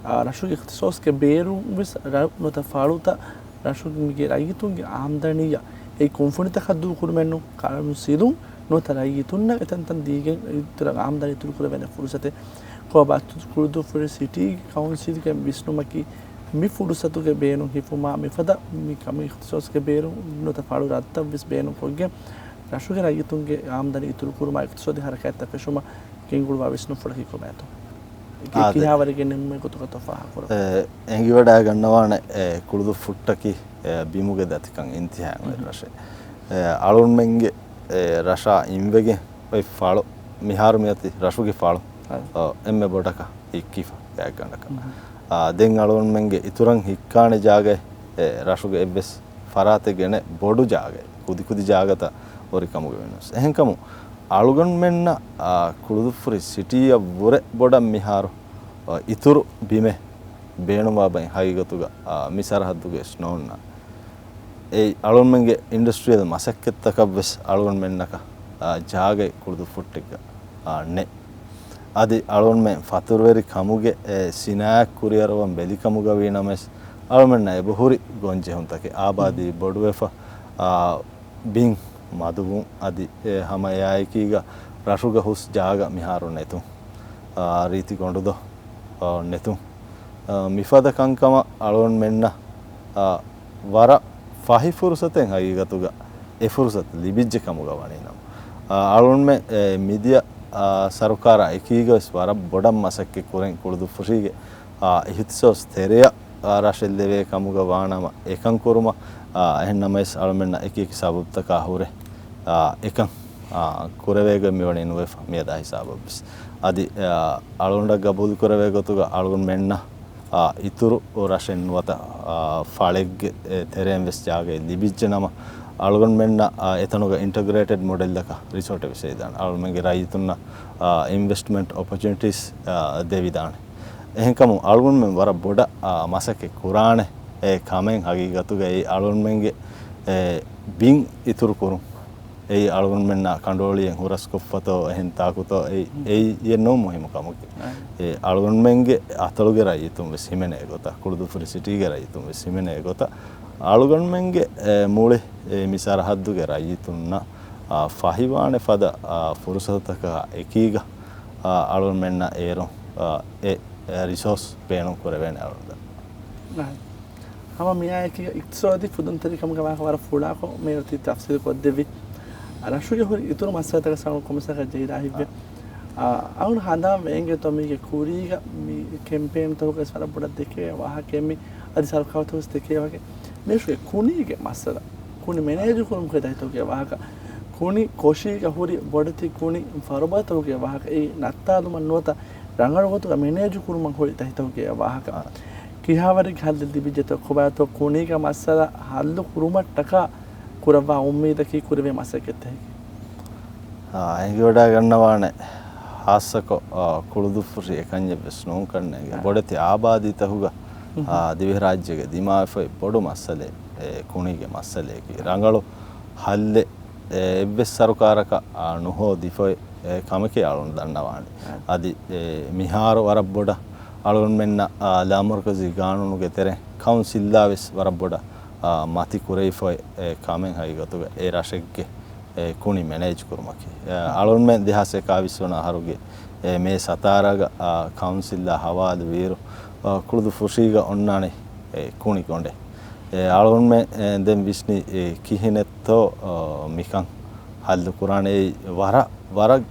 އާ، ރަށުގެ އިޚްތިޞާޞްގެ ބޭރުން ވެސް ރަށް ނުވަތަ ފަޅުތައް ރަށުގެ ރައްޔިތުންގެ އާމްދަނީއަށް އެ ކުންފުނިތަކަށް ދޫކުރުމެއްނު، ކައުންސިލުން ނުވަތަ ރައްޔިތުންނަށް އެތަންތަން ދީގެން އިތުރަށް އާމްދަނީ އިތުރު ކުރެވޭނެ ފުރުޞަތެއް. ކޯބާ ކުޅުދުއްފުށި ސިޓީގެ ކައުންސިލްގެ ވިސްނުމަކީ، މި ފުރުޞަތުގެ ބޭނުން ހިފުމާ، މިފަދަ މި ކަމު އިޚްތިޞާޞްގެ ބޭރުން ނުވަތަ ފަޅު ރަށްތައް ވެސް ބޭނުންކޮށްގެން، ރަށުގެ ރައްޔިތުންގެ އާމްދަނީ އިތުރުކުރުމާ، އިޤްތިޞާދީ ހަރަކާތްތައް ފެށުމަށް ގެންގުޅުވާ ވިސްނުންފުޅަކީ ކޮބާތޯ؟ އާދެ. ކިހާވަރެއްގެ ނިންމުމެއް ގޮތުގަތޯ ފާހަގަކުރަން؟ އެ، އެނގިވަޑައިގަންނަވާނެ، އެ، ކުޅުދުއްފުއްޓަކީ، އެ، ބިމުގެ ދަތިކަން އިންތިހާއިން އޮތް ރަށެއް. އެ، އަޅުންމެންގެ، އެ، ރަށާ އިންވެގެން އޮތް ފަޅު، މިހާރު މިއޮތީ ރަށުގެ ފަޅު، އަ، އެންމެ ބޮޑަކަށް ހިއްކިފަ ގާތްގަނޑަކަށް. އާ، ދެން އަޅުގަނޑުމެންގެ އިތުރަށް ހިއްކާނެ ޖާގައެއް، އެ، ރަށުގެ އެއްވެސް ފަރާތެއްގެ ނެތް، ބޮޑު ޖާގައެއް، ކުދިކުދި ޖާގަތައް ހުރި ކަމުގަ ވިނަސް. އެހެންކަމުން އަޅުގަނޑުމެންނަށް، އާ، ކުޅުދުއްފުށި ސިޓީއަށް ވުރެ ބޮޑަށް މިހާރު، އާ، އިތުރު ބިމެއް ބޭނުންވާ ބައި ހަގީގަތުގަ، އާ، މި ސަރަހައްދުގައި ވެސް ނޯންނާނެ. އެއީ އަޅުންމެންގެ އިންޑަސްޓްރިއަލް މަސައްކަތްތަކަށް ވެސް އަޅުންމެންނަކަށް، އާ، ޖާގައެއް ކުޅުދުއްފުއްޓެއްގަ، އާ، ނެތް. އަދި އަޅުންމެން ފަތުރުވެރި ކަމުގެ، އެ، ސިނާއަތް ކުރިއަރަވަން ބެލި ކަމުގަ ވީ ނަމަވެސް، އަޅުމެންނަށް އެބަހުރި ގޮންޖެހުންތަކެއް އާބާދީ ބޮޑުވެފަ، އާ، ބިން މަދުވުން އަދި، އެ، ހަމަ އެއާއެކީގަ ރަށުގަ ހުސް ޖާގަ މިހާރު ނެތުން، އާ، ރީތި ގޮނޑުދޮށް، އާ، ނެތުން. އާ، މިފަދަ ކަންކަމަށް އަޅުންމެންނަށް، އާ، ވަރަށް ފަހި ފުރުސަތެއް ހަގީގަތުގަ އެ ފުރުސަތު ލިބިއްޖެ ކަމުގަ ވަނީނަމަ، އާ، އަޅުންމެ، އެ، މިދިޔަ، އާ، ސަރުކާރާ އެކީގަ ވެސް ވަރަށް ބޮޑަށް މަސައްކަތް ކުރަން ކުޅުދުއްފުށީގެ، އާ، އިހްތިސޯސް ތެރެއަށް، އާ، ރަށެއް ލެވޭ ކަމުގަ ވާނަމަ އެކަން ކުރުމަށް، އާ، އެހެން ނަމަވެސް އަޅުމެންނަށް އެކި އެކި ސަބަބުތަކާ ހުރެ، އާ، އެކަން އާ، ކުރެވޭގޮތް މިވަނީ ނުވެފަ މިއަދާ ހިސާބަށްވެސް. އަދި، އާ، އަޅުގަނޑަށް ގަބޫލު ކުރެވޭ ގޮތުގަ އަޅުގަނޑުމެންނަށް، އާ، އިތުރު ރަށެއް ނުވަތަ، އާ، ފަޅެއްގެ، އެ، ތެރެއިން ވެސް ޖާގައެއް ލިބިއްޖެ ނަމަ، އަޅުގަނޑުމެންނަށް، އާ، އެތަނުގަ އިންޓަގްރޭޓެޑް މޮޑެލްއަކަށް ރިސޯޓެއް ވެސް ހެދިދާނެ. އަޅުގަނޑުމެންގެ ރައްޔިތުންނަށް، އާ، އިންވެސްޓްމަންޓް އޮޕޮޗުނިޓީސް، އާ، ދެވިދާނެ. އެހެންކަމުން އަޅުގަނޑުމެން ވަރަށް ބޮޑަށް، އާ، މަސައްކަތް ކުރާނެ އެ ކަމެއް ހަގީގަތުގައި އަޅުގަނޑުމެންގެ، އެ، ބިން އިތުރު ކުރުން. އެއީ އަޅުގަނޑުމެންނާ ކަނޑުއޮޅިއެއް ހުރަސްކޮށްފަތޯ އެހެން ތާކުތޯ އެއީ، އެއީ އެއް ނޫން މުހިއްމު ކަމަކީ. އެ އަޅުގަނޑުމެންގެ އަތޮޅުގެ ރައްޔިތުން ވެސް ހިމެނޭ ގޮތަށް، ކުޅުދުއްފުށި ސިޓީގެ ރައްޔިތުން ވެސް ހިމެނޭ ގޮތަށް، އަޅުގަނޑުމެންގެ، އެ، މުޅި، އެ، މި ސަރަހައްދުގެ ރައްޔިތުންނަށް، އާ، ފަހިވާނެ ފަދަ، އާ، ފުރުސަތުތަކާ އެކީގަ، އާ، އަޅުގަނޑުމެންނަށް އޭރު، އާ، އެ، އެ، ރިސޯސް ބޭނުން ކުރެވޭނެ އަޅުގަނޑު. ހަމަ މިއާއެކީގަ އިޤްތިޞާދީ ފުދުންތެރިކަމުގެ ވާހަކަ ވަރަށް ފުޅާކޮށް މިއޮތީ ތަފްސީލު ކޮށްދެއްވި. ރަށުގެ ހުރި އިތުރު މައްސަލަތަކަށް ސަމަ ކޮމިސަރ ޖައިރާ ހިތްވެ. އާ، އަޅުގަނޑު ހަނދާން ވެގެން ތޯ މީގެ ކުރީގަ މި ކެމްޕޭންތަކުގަ ވަރަށް ބޮޑަށް ދެކެވޭ ވާހަކައެއް މި އަދި ސަރުކާރުތަކު ވެސް ދެކެވޭ ވާހަކަ. މިރަށުގެ ކުނީގެ މައްސަލަ. ކުނި މެނޭޖު ކުރުމުގެ ދަތިތަކުގެ ވާހަކަ. ކުނި ކޮށީގަ ހުރި ބޮޑެތި ކުނި ފަރުބަދަތަކުގެ ވާހަކަ. އެއީ ނައްތާލުމަށް ނުވަތަ ރަނގަޅު ގޮތުގަ މެނޭޖު ކުރުމަށް ހުރި ދަތިތަކުގެ ވާހަކަ. އާ. ކިހާވަރެއްގެ ހައްލެއް ލިބިއްޖެތޯ ކޮބާތޯ ކުނީގެ މައްސަލަ ހައްލު ކުރުމަށްޓަކާ ކުރައްވާ އުއްމީދަކީ ކުރެވޭ މަސައްކަތްތަކެކޭ. އާ، އެނގިވަޑައިގަންނަވާނެ ހާއްސަކޮށް، އާ، ކުޅުދުއްފުށި އެކަންޏެއް ވެސް ނޫން ކަންނޭނގެ. އާ. ބޮޑެތި އާބާދީތަކުގަ، އުހު. އާ، ދިވެހިރާއްޖޭގެ ދިމާވެފައި ބޮޑު މައްސަލައެއް، އެ، ކުނީގެ މައްސަލައަކީ. ރަނގަޅު ހައްލެއް، އެ، އެއްވެސް ސަރުކާރަކަށް، އާ، ނުހޯދިފައި، އެ، ކަމެކޭ އަޅުން ދަންނަވާނެ. އާ. އަދި، އެ، މިހާރު ވަރަށް ބޮޑަށް އަޅުގަނޑުމެންނަށް، އާ، ލާމަރުކަޒީ ގާނޫނުގެ ތެރެއިން ކައުންސިލްއާ ވެސް ވަރަށް ބޮޑަށް، އާ، މަތި ކުރެވިފައި، އެ، ކަމެއް ހަގީގަތުގަ އެ ރަށެއްގެ އެ ކުނި މެނޭޖް ކުރުމަކީ. އެ، އަޅުންމެން ދެހާސް އެކާވީސް ވަނަ އަހަރުގެ، އެ، މޭ ސަތާރަގަ، އާ، ކައުންސިލްއާ ހަވާލު ވިއިރު، އާ، ކުޅުދުއްފުށީގަ އޮންނާނެ، އެ، ކުނި ގޮނޑެއް. އެ، އަޅުންމެން، އެ، ދެން ވިސްނި، އެ، ކިހިނެއްތޯ، އާ، މިކަން ހައްލު ކުރާނެ. އެއީ ވަރަށް، ވަރަށް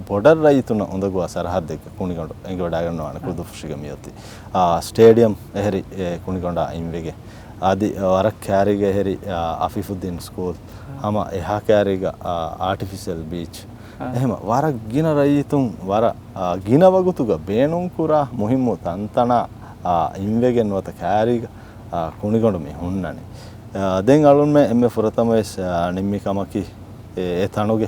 ބޮޑަށް ރައްޔިތުންނަށް އުނދަގޫވާ ސަރަހައްދެއްގެ ކުނިގޮނޑު އެނގިވަޑައިގަންނަވާނެ ކުޅުދުއްފުށީގަ މިއޮތީ. އާ، ސްޓޭޑިއަމް އެހެރި، އެ، ކުނިގޮނޑާ އިންވެގެން. އަދި ވަރަށް ކައިރީގަ އެހެރި، އާ، އަފީފުއްދީން ސްކޫލް، ހަމަ އެހާ ކައިރީގަ، އާ، އާޓިފިޝަލް ބީޗް. އާ. އެހެމަ ވަރަށް ގިނަ ރައްޔިތުން ވަރަށް، އާ، ގިނަ ވަގުތުގަ ބޭނުންކުރާ މުހިއްމު ތަންތަނާ، އާ، އިންވެގެން ނުވަތަ ކައިރީގަ، އާ، ކުނިގޮނޑު މި ހުންނަނީ. އާ، ދެން އަޅުންމެ އެންމެ ފުރަތަމަވެސް، އާ، ނިންމި ކަމަކީ، އެ، އެ ތަނުގެ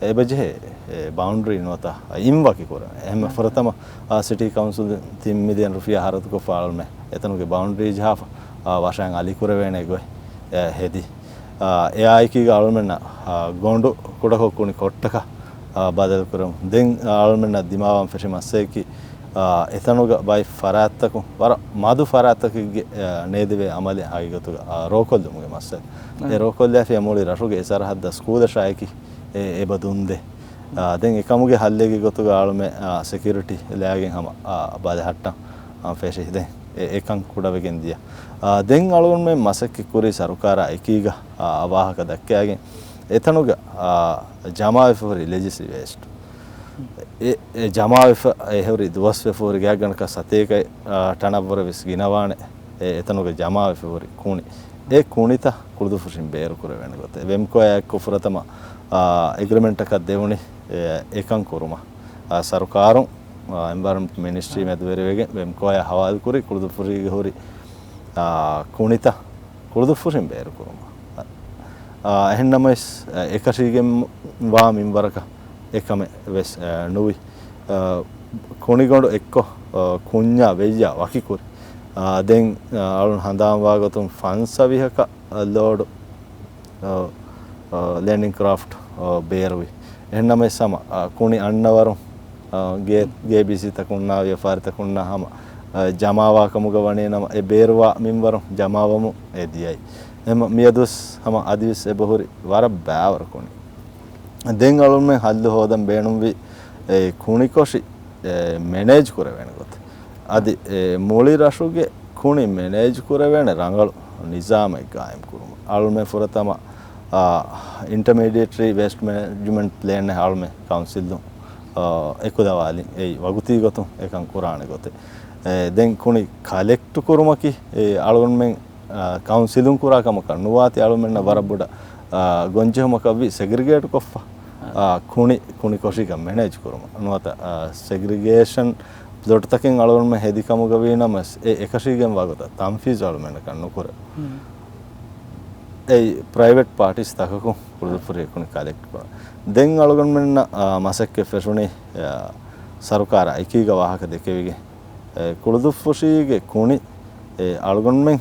އެބަޖެހޭ، އެ، ބައުންޑްރީ ނުވަތަ އިން ވަކި ކުރަން. އެހެން އަ، ފުރަތަމަ، އާ، ސިޓީ ކައުންސިލް ތިން މިލިއަން ރުފިޔާ ހަރަދުކޮށްފަ އަޅުމެ އެތަނުގެ ބައުންޑްރީ ޖަހާފަ، އާ، ވަށައިން އަލިކުރެވޭނެ ގޮތް، އެ، ހެދި. އާ، އެއާއެކީގަ އަޅުމެންނަށް، އާ، ގޮނޑު ކުޑަކޮށް ކުނި ކޮށްޓަކަށް، އާ، ބަދަލުކުރަމުން. ދެން، އާ، އަޅުމެންނަށް ދިމާވާން ފެށި މައްސައެކީ، އާ، އެތަނުގަ ބައެއް ފަރާތްތަކުން ވަރަށް މަދު ފަރާތްތަކެއްގެ، އާ، ނޭދެވޭ އަމަލެއް ހަގީގަތުގަ، އާ، ރޯކޮށްލުމުގެ މައްސަލަ. އެ އަ. ރޯކޮށްލާފިޔާ މުޅި ރަށުގެ އެ ސަރަހައްދަށް ސްކޫލަށާއެކީ އެ، އެބަ ދުންދެ. އާ، ދެން އެކަމުގެ ހައްލެއްގެ ގޮތުގަ އަޅުމެ، އާ، ސެކިއުރިޓީ ލައިގެން ހަމަ، އާ، ބަލަހައްޓަން، އާ، ފެށި ދެން އެ، އެކަން ކުޑަވެގެން ދިޔަ. އާ، ދެން އަޅުގަނޑުމެން މަސައްކަތް ކުރީ ސަރުކާރާ އެކީގަ، އާ، ވާހަކަ ދައްކައިގެން އެތަނުގަ، އާ، ޖަމާވެފަ ހުރި ލެޖިސް ވޭސްޓް. އެ، އެ ޖަމާވެފަ އެ ހުރި ދުވަސްވެފަ ހުރި ގާތްގަނޑަކަށް ސަތޭކަ، އާ، ޓަނަށްވުރެ ވެސް ގިނަވާނެ. އެ، އެތަނުގަ ޖަމާވެފަ ހުރި ކުނި. އެ ކުނިތައް ކުޅުދުއްފުށިން ބޭރުކުރެވޭނެ ގޮތެއް. ވެމްކޯއާ އެއްކޮށް ފުރަތަމަ، އާ، އެގްރިމެންޓަކަށް ދެވުނީ، އެ، އެކަން ކުރުމަށް. އާ، ސަރުކާރުން، އާ، އެންވަޔަރަންމަންޓް މިނިސްޓްރީ މެދުވެރިވެގެން ވެމްކޯއާ ހަވާލުކުރީ ކުޅުދުއްފުށީގެ ހުރި، އާ، ކުނިތައް ކުޅުދުއްފުށިން ބޭރުކުރުމަށް. އާ، އެހެންނަމަވެސް، އެކަށީގެން ވާ މިންވަރަކަށް އެކަމެއް ވެސް، އާ، ނުވި. އާ، ކުނިގޮނޑު އެއްކޮށް، އާ، ކުންޏާ ވެއްޔާ ވަކިކުރި. އާ، ދެން، އާ، އަޅުން ހަނދާންވާގޮތުން ފަންސަވީހަކަށް ލޯޑު، އާ، އާ، ލެންޑިން ކްރާފްޓް، އާ، ބޭރުވި. އެހެންނަމަވެސް ހަމަ، އާ، ކުނި އަންނަވަރު، އާ، ގޭ، ގޭބީސީތަކުންނާ ވިޔަފާރިތަކުންނާ ހަމަ، އާ، ޖަމާވާ ކަމުގަ ވަނީ ނަމަ، އެ ބޭރުވާ މިންވަރު ޖަމާވަމުން އެ ދިޔައީ. އެހެން މިއަދުވެސް ހަމަ އަދިވެސް އެބަހުރި ވަރަށް ބައިވަރު ކުނި. ދެން އަޅުންމެން ހައްލު ހޯދަން ބޭނުންވީ، އެ، ކުނިކޮށި، އެ، މެނޭޖް ކުރެވޭނެ ގޮތެއް. އަދި، އެ، މުޅި ރަށުގެ ކުނި މެނޭޖް ކުރެވޭނެ ރަނގަޅު ނިޒާމެއް ގާއިމް ކުރުމަށް. އަޅުމެ ފުރަތަމަ، އާ، އިންޓަމީޑިއޭޓް ވޭސްޓް މެނޭޖްމަންޓް ޕްލޭނެއް އަޅުމެ ކައުންސިލުން، އާ، އެކުލަވާލި. އެއީ ވަގުތީ ގޮތުން އެކަން ކުރާނެ ގޮތެއް. އެ، ދެން ކުނި ކަލެކްޓް ކުރުމަކީ، އެ، އަޅުމެން އާ، ކައުންސިލުން ކުރާ ކަމަކަށް ނުވާތީ އަޅުމެންނަށް ވަރަށް ބޮޑަށް، އާ، ގޮންޖެހުމަކަށްވީ ސެގްރިގޭޓް ކޮށްފަ، އާ، ކުނި، ކުނި ކޮށީގަ މެނޭޖް ކުރުމަށް ނުވަތަ، އާ، ސެގްރިގޭޝަން ޕްލޮޓްތަކެއް އަޅުގަނޑުމެން ހެދި ކަމުގަ ވީނަމަވެސް، އެ އެކަށީގެންވާ ގޮތަށް ތަންފީޒު އަޅުގަނޑަކަށް ނުކުރޭ. އެއީ ޕްރައިވެޓް ޕާޓީސް ތަކަކުން ކުޅުދުއްފުށީގެ ކުނި ކަލެކްޓް ކުރާ. ދެން އަޅުގަނޑުމެންނަށް، އާ، މަސައްކަތް ފެށުނީ، އާ، ސަރުކާރާ އެކީގަ ވާހަކަ ދެކެވިގެން، އެ، ކުޅުދުއްފުށީގެ ކުނި، އެ، އަޅުގަނޑުމެން،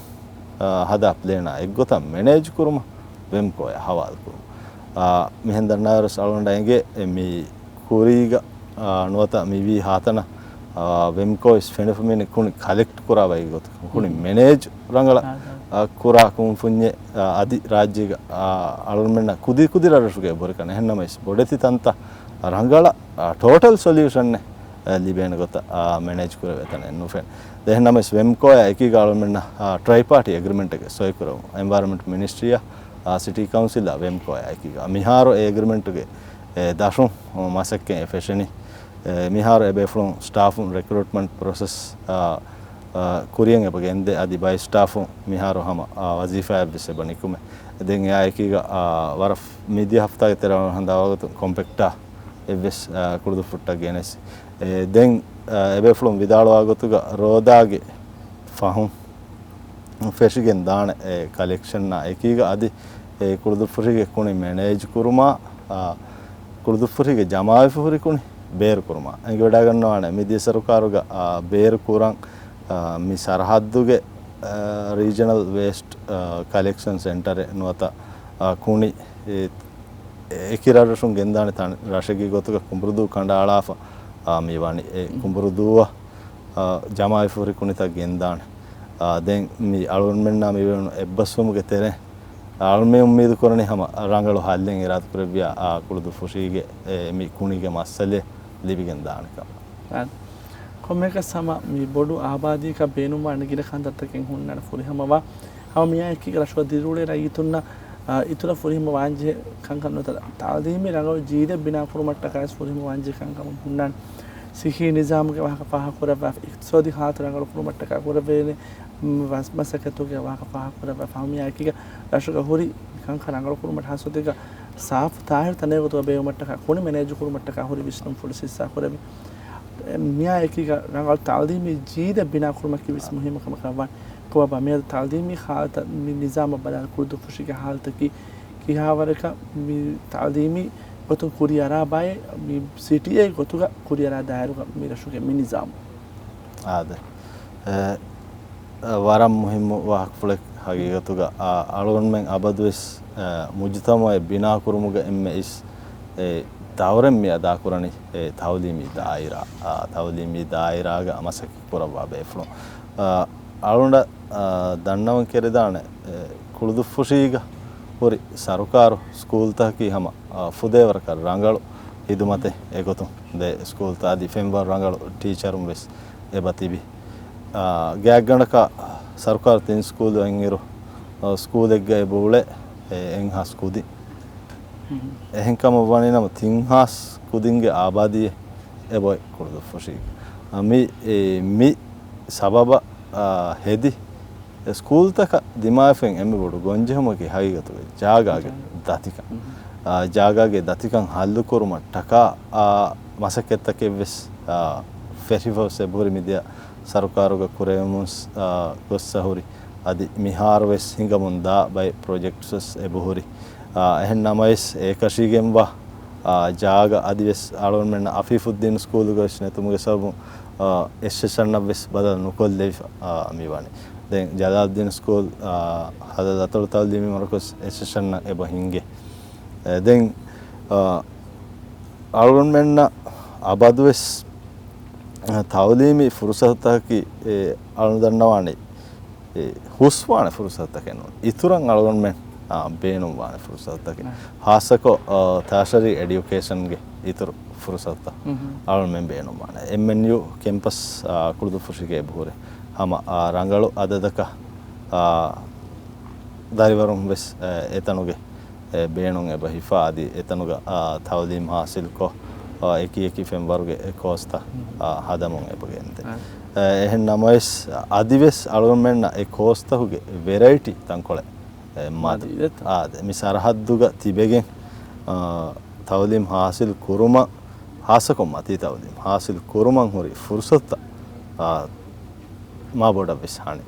އާ، ހަދާ ޕްލޭނާ އެއްގޮތަށް މެނޭޖް ކުރުމަށް ވެމްކޯއާ ހަވާލު ކުރުން. އާ، މިހެން ދަންނަވާއިރުވެސް އަޅުގަނޑަށް އެނގޭ، އެ، މި ކުރީގަ، އާ، ނުވަތަ މިވީ ހާތަނަ، އާ، ވެމްކޯ ވެސް ފެނިފަ މިނެ ކުނި ކަލެކްޓް ކުރާ ބައި ގޮތަކަށް ކުނި މެނޭޖް ރަނގަޅަށް، އާ، ކުރާ ކުންފުންޏެއް، އާ، އަދި ރާއްޖޭގަ، އާ، އަޅުގަނޑުމެންނަށް ކުދި ކުދި ރަށްރަށުގައި ބުރިކަން. އެހެންނަމަވެސް ބޮޑެތި ތަންތައް ރަނގަޅަށް، އާ، ޓޯޓަލް ސޮލިއުޝަނެއް، އާ، ލިބޭނެ ގޮތަށް، އާ، މެނޭޖް ކުރެވޭ ތަނެއް ނުފެނޭ. އެހެންނަމަވެސް ވެމްކޯއާ އެކީގަ އަޅުގަނޑުމެންނަށް، އާ، ޓްރައިޕާޓީ އެގްރިމެންޓެއްގެ ސޮއި ކުރެވުން. އެންވަޔަރަންމަންޓް މިނިސްޓްރީއާ، އާ، ސިޓީ ކައުންސިލާ ވެމްކޯއާ އެކީގަ. މިހާރު އެ އެގްރިމެންޓުގެ އެ ދަށުން މަސައްކަތް އެ ފެށެނީ. އެ މިހާރު އެބޭފުޅުން ސްޓާފުން ރެކްރޫޓްމަންޓް ޕްރޮސެސް، އާ، އާ، ކުރިޔަށް އެބަ ގެންދޭ. އަދި ބައެއް ސްޓާފުން މިހާރު ހަމަ، އާ، ވަޒީފާއަށްވެސް އެބަ ނިކުމޭ. ދެން އެއާ އެކީގަ، އާ، ވަރަށް މިދިޔަ ހަފްތާގެ ތެރޭ ހަނދާންވާގޮތުން ކޮމްޕެކްޓާ އެއްވެސް، އާ، ކުޅުދުއްފުށްޓަށް ގެނެސް. އެ، ދެން، އާ، އެބޭފުޅުން ވިދާޅުވާ ގޮތުގަ ރޯދާގެ ފަހުން ފެށިގެން ދާނެ އެ ކަލެކްޝަންއާ އެކީގަ އަދި އެ ކުޅުދުއްފުށީގެ ކުނި މެނޭޖް ކުރުމާ، އާ، ކުޅުދުއްފުށީގެ ޖަމާވެފަ ހުރި ކުނި ބޭރު ކުރުމާ. އެނގިވަޑައިގަންނަވާނެ މިދިޔަ ސަރުކާރުގަ، އާ، ބޭރު ކުރަން، އާ، މި ސަރަހައްދުގެ، އާ، ރީޖަނަލް ވޭސްޓް، އާ، ކަލެކްޝަން ސެންޓަރެއް ނުވަތަ، އާ، ކުނި، އެ، އެކި ރަށްރަށުން ގެންދާނެ ތަން ރަށެއްގެ ގޮތުގަ ކުނބުރުދޫ ކަނޑައަޅާފަ، އާ، މި ވަނީ. އެ ކުނބުރުދޫއަ، އާ، ޖަމާވެފަ ހުރި ކުނިތައް ގެންދާނެ. އާ، ދެން މި އަޅުގަނޑުމެންނާ މި ބޭނުން އެއްބަސްވުމުގެ ތެރޭ، އަޅުގަނޑުމެން އުއްމީދު ކުރަނީ ހަމަ ރަނގަޅު ހައްލެއް އިރާދަ ކުރެއްވިޔާ، އާ، ކުޅުދުއްފުށީގެ، އެ، މި ކުނިގެ މައްސަލައެއް ލިބިގެން ދާނެ ކަމަށް. އާދެ. ކޮންމެއަކަސް ހަމަ މި ބޮޑު އާބާދީއަކަށް ބޭނުންވާނެ ގިނަ ކަންތައްތަކެއް ހުންނާނެ ފުރިހަމަވާ. ހަމަ މިއާ އެކީގަ ރަށުގަ ދިރިއުޅޭ ރައްޔިތުންނަށް، އާ، އިތުރަށް ފުރިހަމަވާންޖެހޭ ކަންކަން ނުވަތަ ތައުލީމީ ރަނގަޅު ޖީލެއް ބިނާ ކުރުމަށްޓަކާވެސް ފުރިހަމަވާންޖެހޭ ކަންކަމުން ހުންނާނެ. ސިއްހީ ނިޒާމުގެ ވާހަކަ ފާހަގަކުރައްވާފަ، އިޤްތިޞާދީ ހާލަތު ރަނގަޅު ކުރުމަށްޓަކާ ކުރެވޭނެ، މަސް-، މަސައްކަތުގެ ވާހަކަ ފާހަގަކުރައްވާފަ. ހަމަ މިއާ އެކީގަ ރަށުގަ ހުރި ކަންކަން ރަނގަޅު ކުރުމަށް ހާއްސަ ގޮތެއްގަ ސާފު ތާހިރު ތަނެއް ގޮތުގަ ބޭއްވުމަށްޓަކާ، ކުނި މެނޭޖު ކުރުމަށްޓަކާ ހުރި ވިސްނުންފުޅު ސިއްސާ ކުރެވި. މިއާ އެކީގަ ރަނގަޅު ތައުލީމީ ޖީލެއް ބިނާ ކުރުމަކީ ވެސް މުހިއްމު ކަމަކަށް ވާނެ. ކޮބާބާ މިއަދު ތައުލީމީ ހާލަތަށް މި ނިޒާމަށް ބަލާލި ކުޅުދުއްފުށީގެ ހާލަތަކީ ކިހާވަރަކަށް މި ތައުލީމީ ގޮތުން ކުރިއަރާ ބައެއް މި ސިޓީއެއް ގޮތުގަ ކުރިއަރާ ދާއިރުގަ މި ރަށުގެ މި ނިޒާމު؟ އާދެ. އެ، އެ، ވަރަށް މުހިއްމު ވާހަކަފުޅެއް ހަގީގަތުގަ، އާ، އަޅުގަނޑުމެން އަބަދުވެސް، އެ، މުޖުތަމައެއް ބިނާ ކުރުމުގަ އެންމެ އިސް، އެ، ދައުރެއް މި އަދާކުރަނީ، އެ، ތައުލީމީ ދާއިރާ، އާ، ތައުލީމީ ދާއިރާގަ މަސައްކަތް ކުރައްވާ ބޭފުޅުން. އާ، އަޅުގަނޑަށް، އާ، ދަންނަވަން ކެރިދާނެ، އެ، ކުޅުދުއްފުށީގަ ހުރި ސަރުކާރު ސްކޫލްތަކަކީ ހަމަ، އާ، ފުދޭވަރަކަށް ރަނގަޅު ހިދުމަތެއް އެގޮތުން ދޭ ސްކޫލްތައް އަދި ފެންވަރު ރަނގަޅު ޓީޗަރުން ވެސް އެބަ ތިބި. އާ، ގާތްގަނޑަކަށް ސަރުކާރު ތިން ސްކޫލު އިންއިރު، އާ، ސްކޫލެއްގަ އެބަ އުޅޭ، އެ، އެއްހާސް ކުދިން. އެހެންކަމަށް ވަނީ ނަމަ ތިންހާސް ކުދިންގެ އާބާދީއެއް އެބައޮތް ކުޅުދުއްފުށީގަ. އާ، މި، އެ، މި ސަބަބަށް، އާ، ހެދި އެ ސްކޫލްތަކަށް ދިމާވެފައި އެންމެ ބޮޑު ގޮންޖެހުމަކީ ހަގީގަތުގައި ޖާގާގެ ދަތިކަން. އާ، ޖާގާގެ ދަތިކަން ހައްލުކުރުމަށްޓަކާ، އާ، މަސައްކަތްތަކެއްވެސް، އާ، ފެށިފަވެސް އެބަހުރި މިދިޔަ ސަރުކާރުގަ ކުރެވެމުން، އާ، ގޮއްސަ ހުރި. އަދި މިހާރުވެސް ހިނގަމުން ދާ ބައެއް ޕްރޮޖެކްޓްސްވެސް އެބަހުރި. އާ، އެހެން ނަމަވެސް އެކަށީގެންވާ، އާ، ޖާގަ އަދިވެސް އަޅުގަނޑުމެންނަށް އަފީފުއްދީން ސްކޫލުގަވެސް ނެތުމުގެ ސަބަބުން، އާ، އެސްއެސްއަށްނަށްވެސް ބަދަލު ނުކޮށްލެވިފަ، އާ، މިވަނީ. ދެން ޖަލާލްއުއްދީން ސްކޫލް، އާ، ހަލަލު އަތޮޅު ތައުލީމީ މަރުކަޒު އެސްއެސްއަށްނަށް އެބަ ހިންގޭ. އެ، ދެން، އާ، އަޅުގަނޑުމެންނަށް އަބަދުވެސް، އާ، ތައުލީމީ ފުރުސަތުތަކަކީ، އެ، އަޅުގަނޑު ދަންނަވާނީ، އެ، ހުސްވާނެ ފުރުސަތުތަކެއް ނޫން. އިތުރަށް އަޅުގަނޑުމެން، އާ، ބޭނުންވާނެ ފުރުސަތުތަކެއް. ހާއްސަކޮށް، އާ، ޓާޝަރީ އެޑިއުކޭޝަންގެ އިތުރު ފުރުސަތުތައް އަޅުގަނޑުމެން ބޭނުންވާނެ. އެމްއެންޔޫ ކެމްޕަސް، އާ، ކުޅުދުއްފުށީގަ އެބަހުރި. ހަމަ، އާ، ރަނގަޅު އަދަދަކަށް، އާ، ދަރިވަރުން ވެސް، އެ، އެތަނުގެ އެ، ބޭނުން އެބަ ހިފާ އަދި އެތަނުގަ، އާ، ތައުލީމް ހާސިލްކޮށް، އާ، އެކި އެކި ފެންވަރުގެ އެ ކޯސްތައް، އާ، ހަދަމުން އެބަ ގެންދޭ. އެ، އެހެން ނަމަވެސް، އަދިވެސް އަޅުގަނޑުމެންނަށް އެ ކޯސްތަކުގެ ވެރައިޓީ ތަންކޮޅެއް، އެ، މަދު. އާ، ދެ، މި ސަރަހައްދުގަ ތިބެގެން، އާ، ތައުލީމް ހާސިލް ކުރުމަށް، ހާއްސަކޮށް މަތީ ތައުލީމް ހާސިލް ކުރުމަށް ހުރި ފުރުސަތުތައް، އާ، މާ ބޮޑަށް ވެސް ހަނި.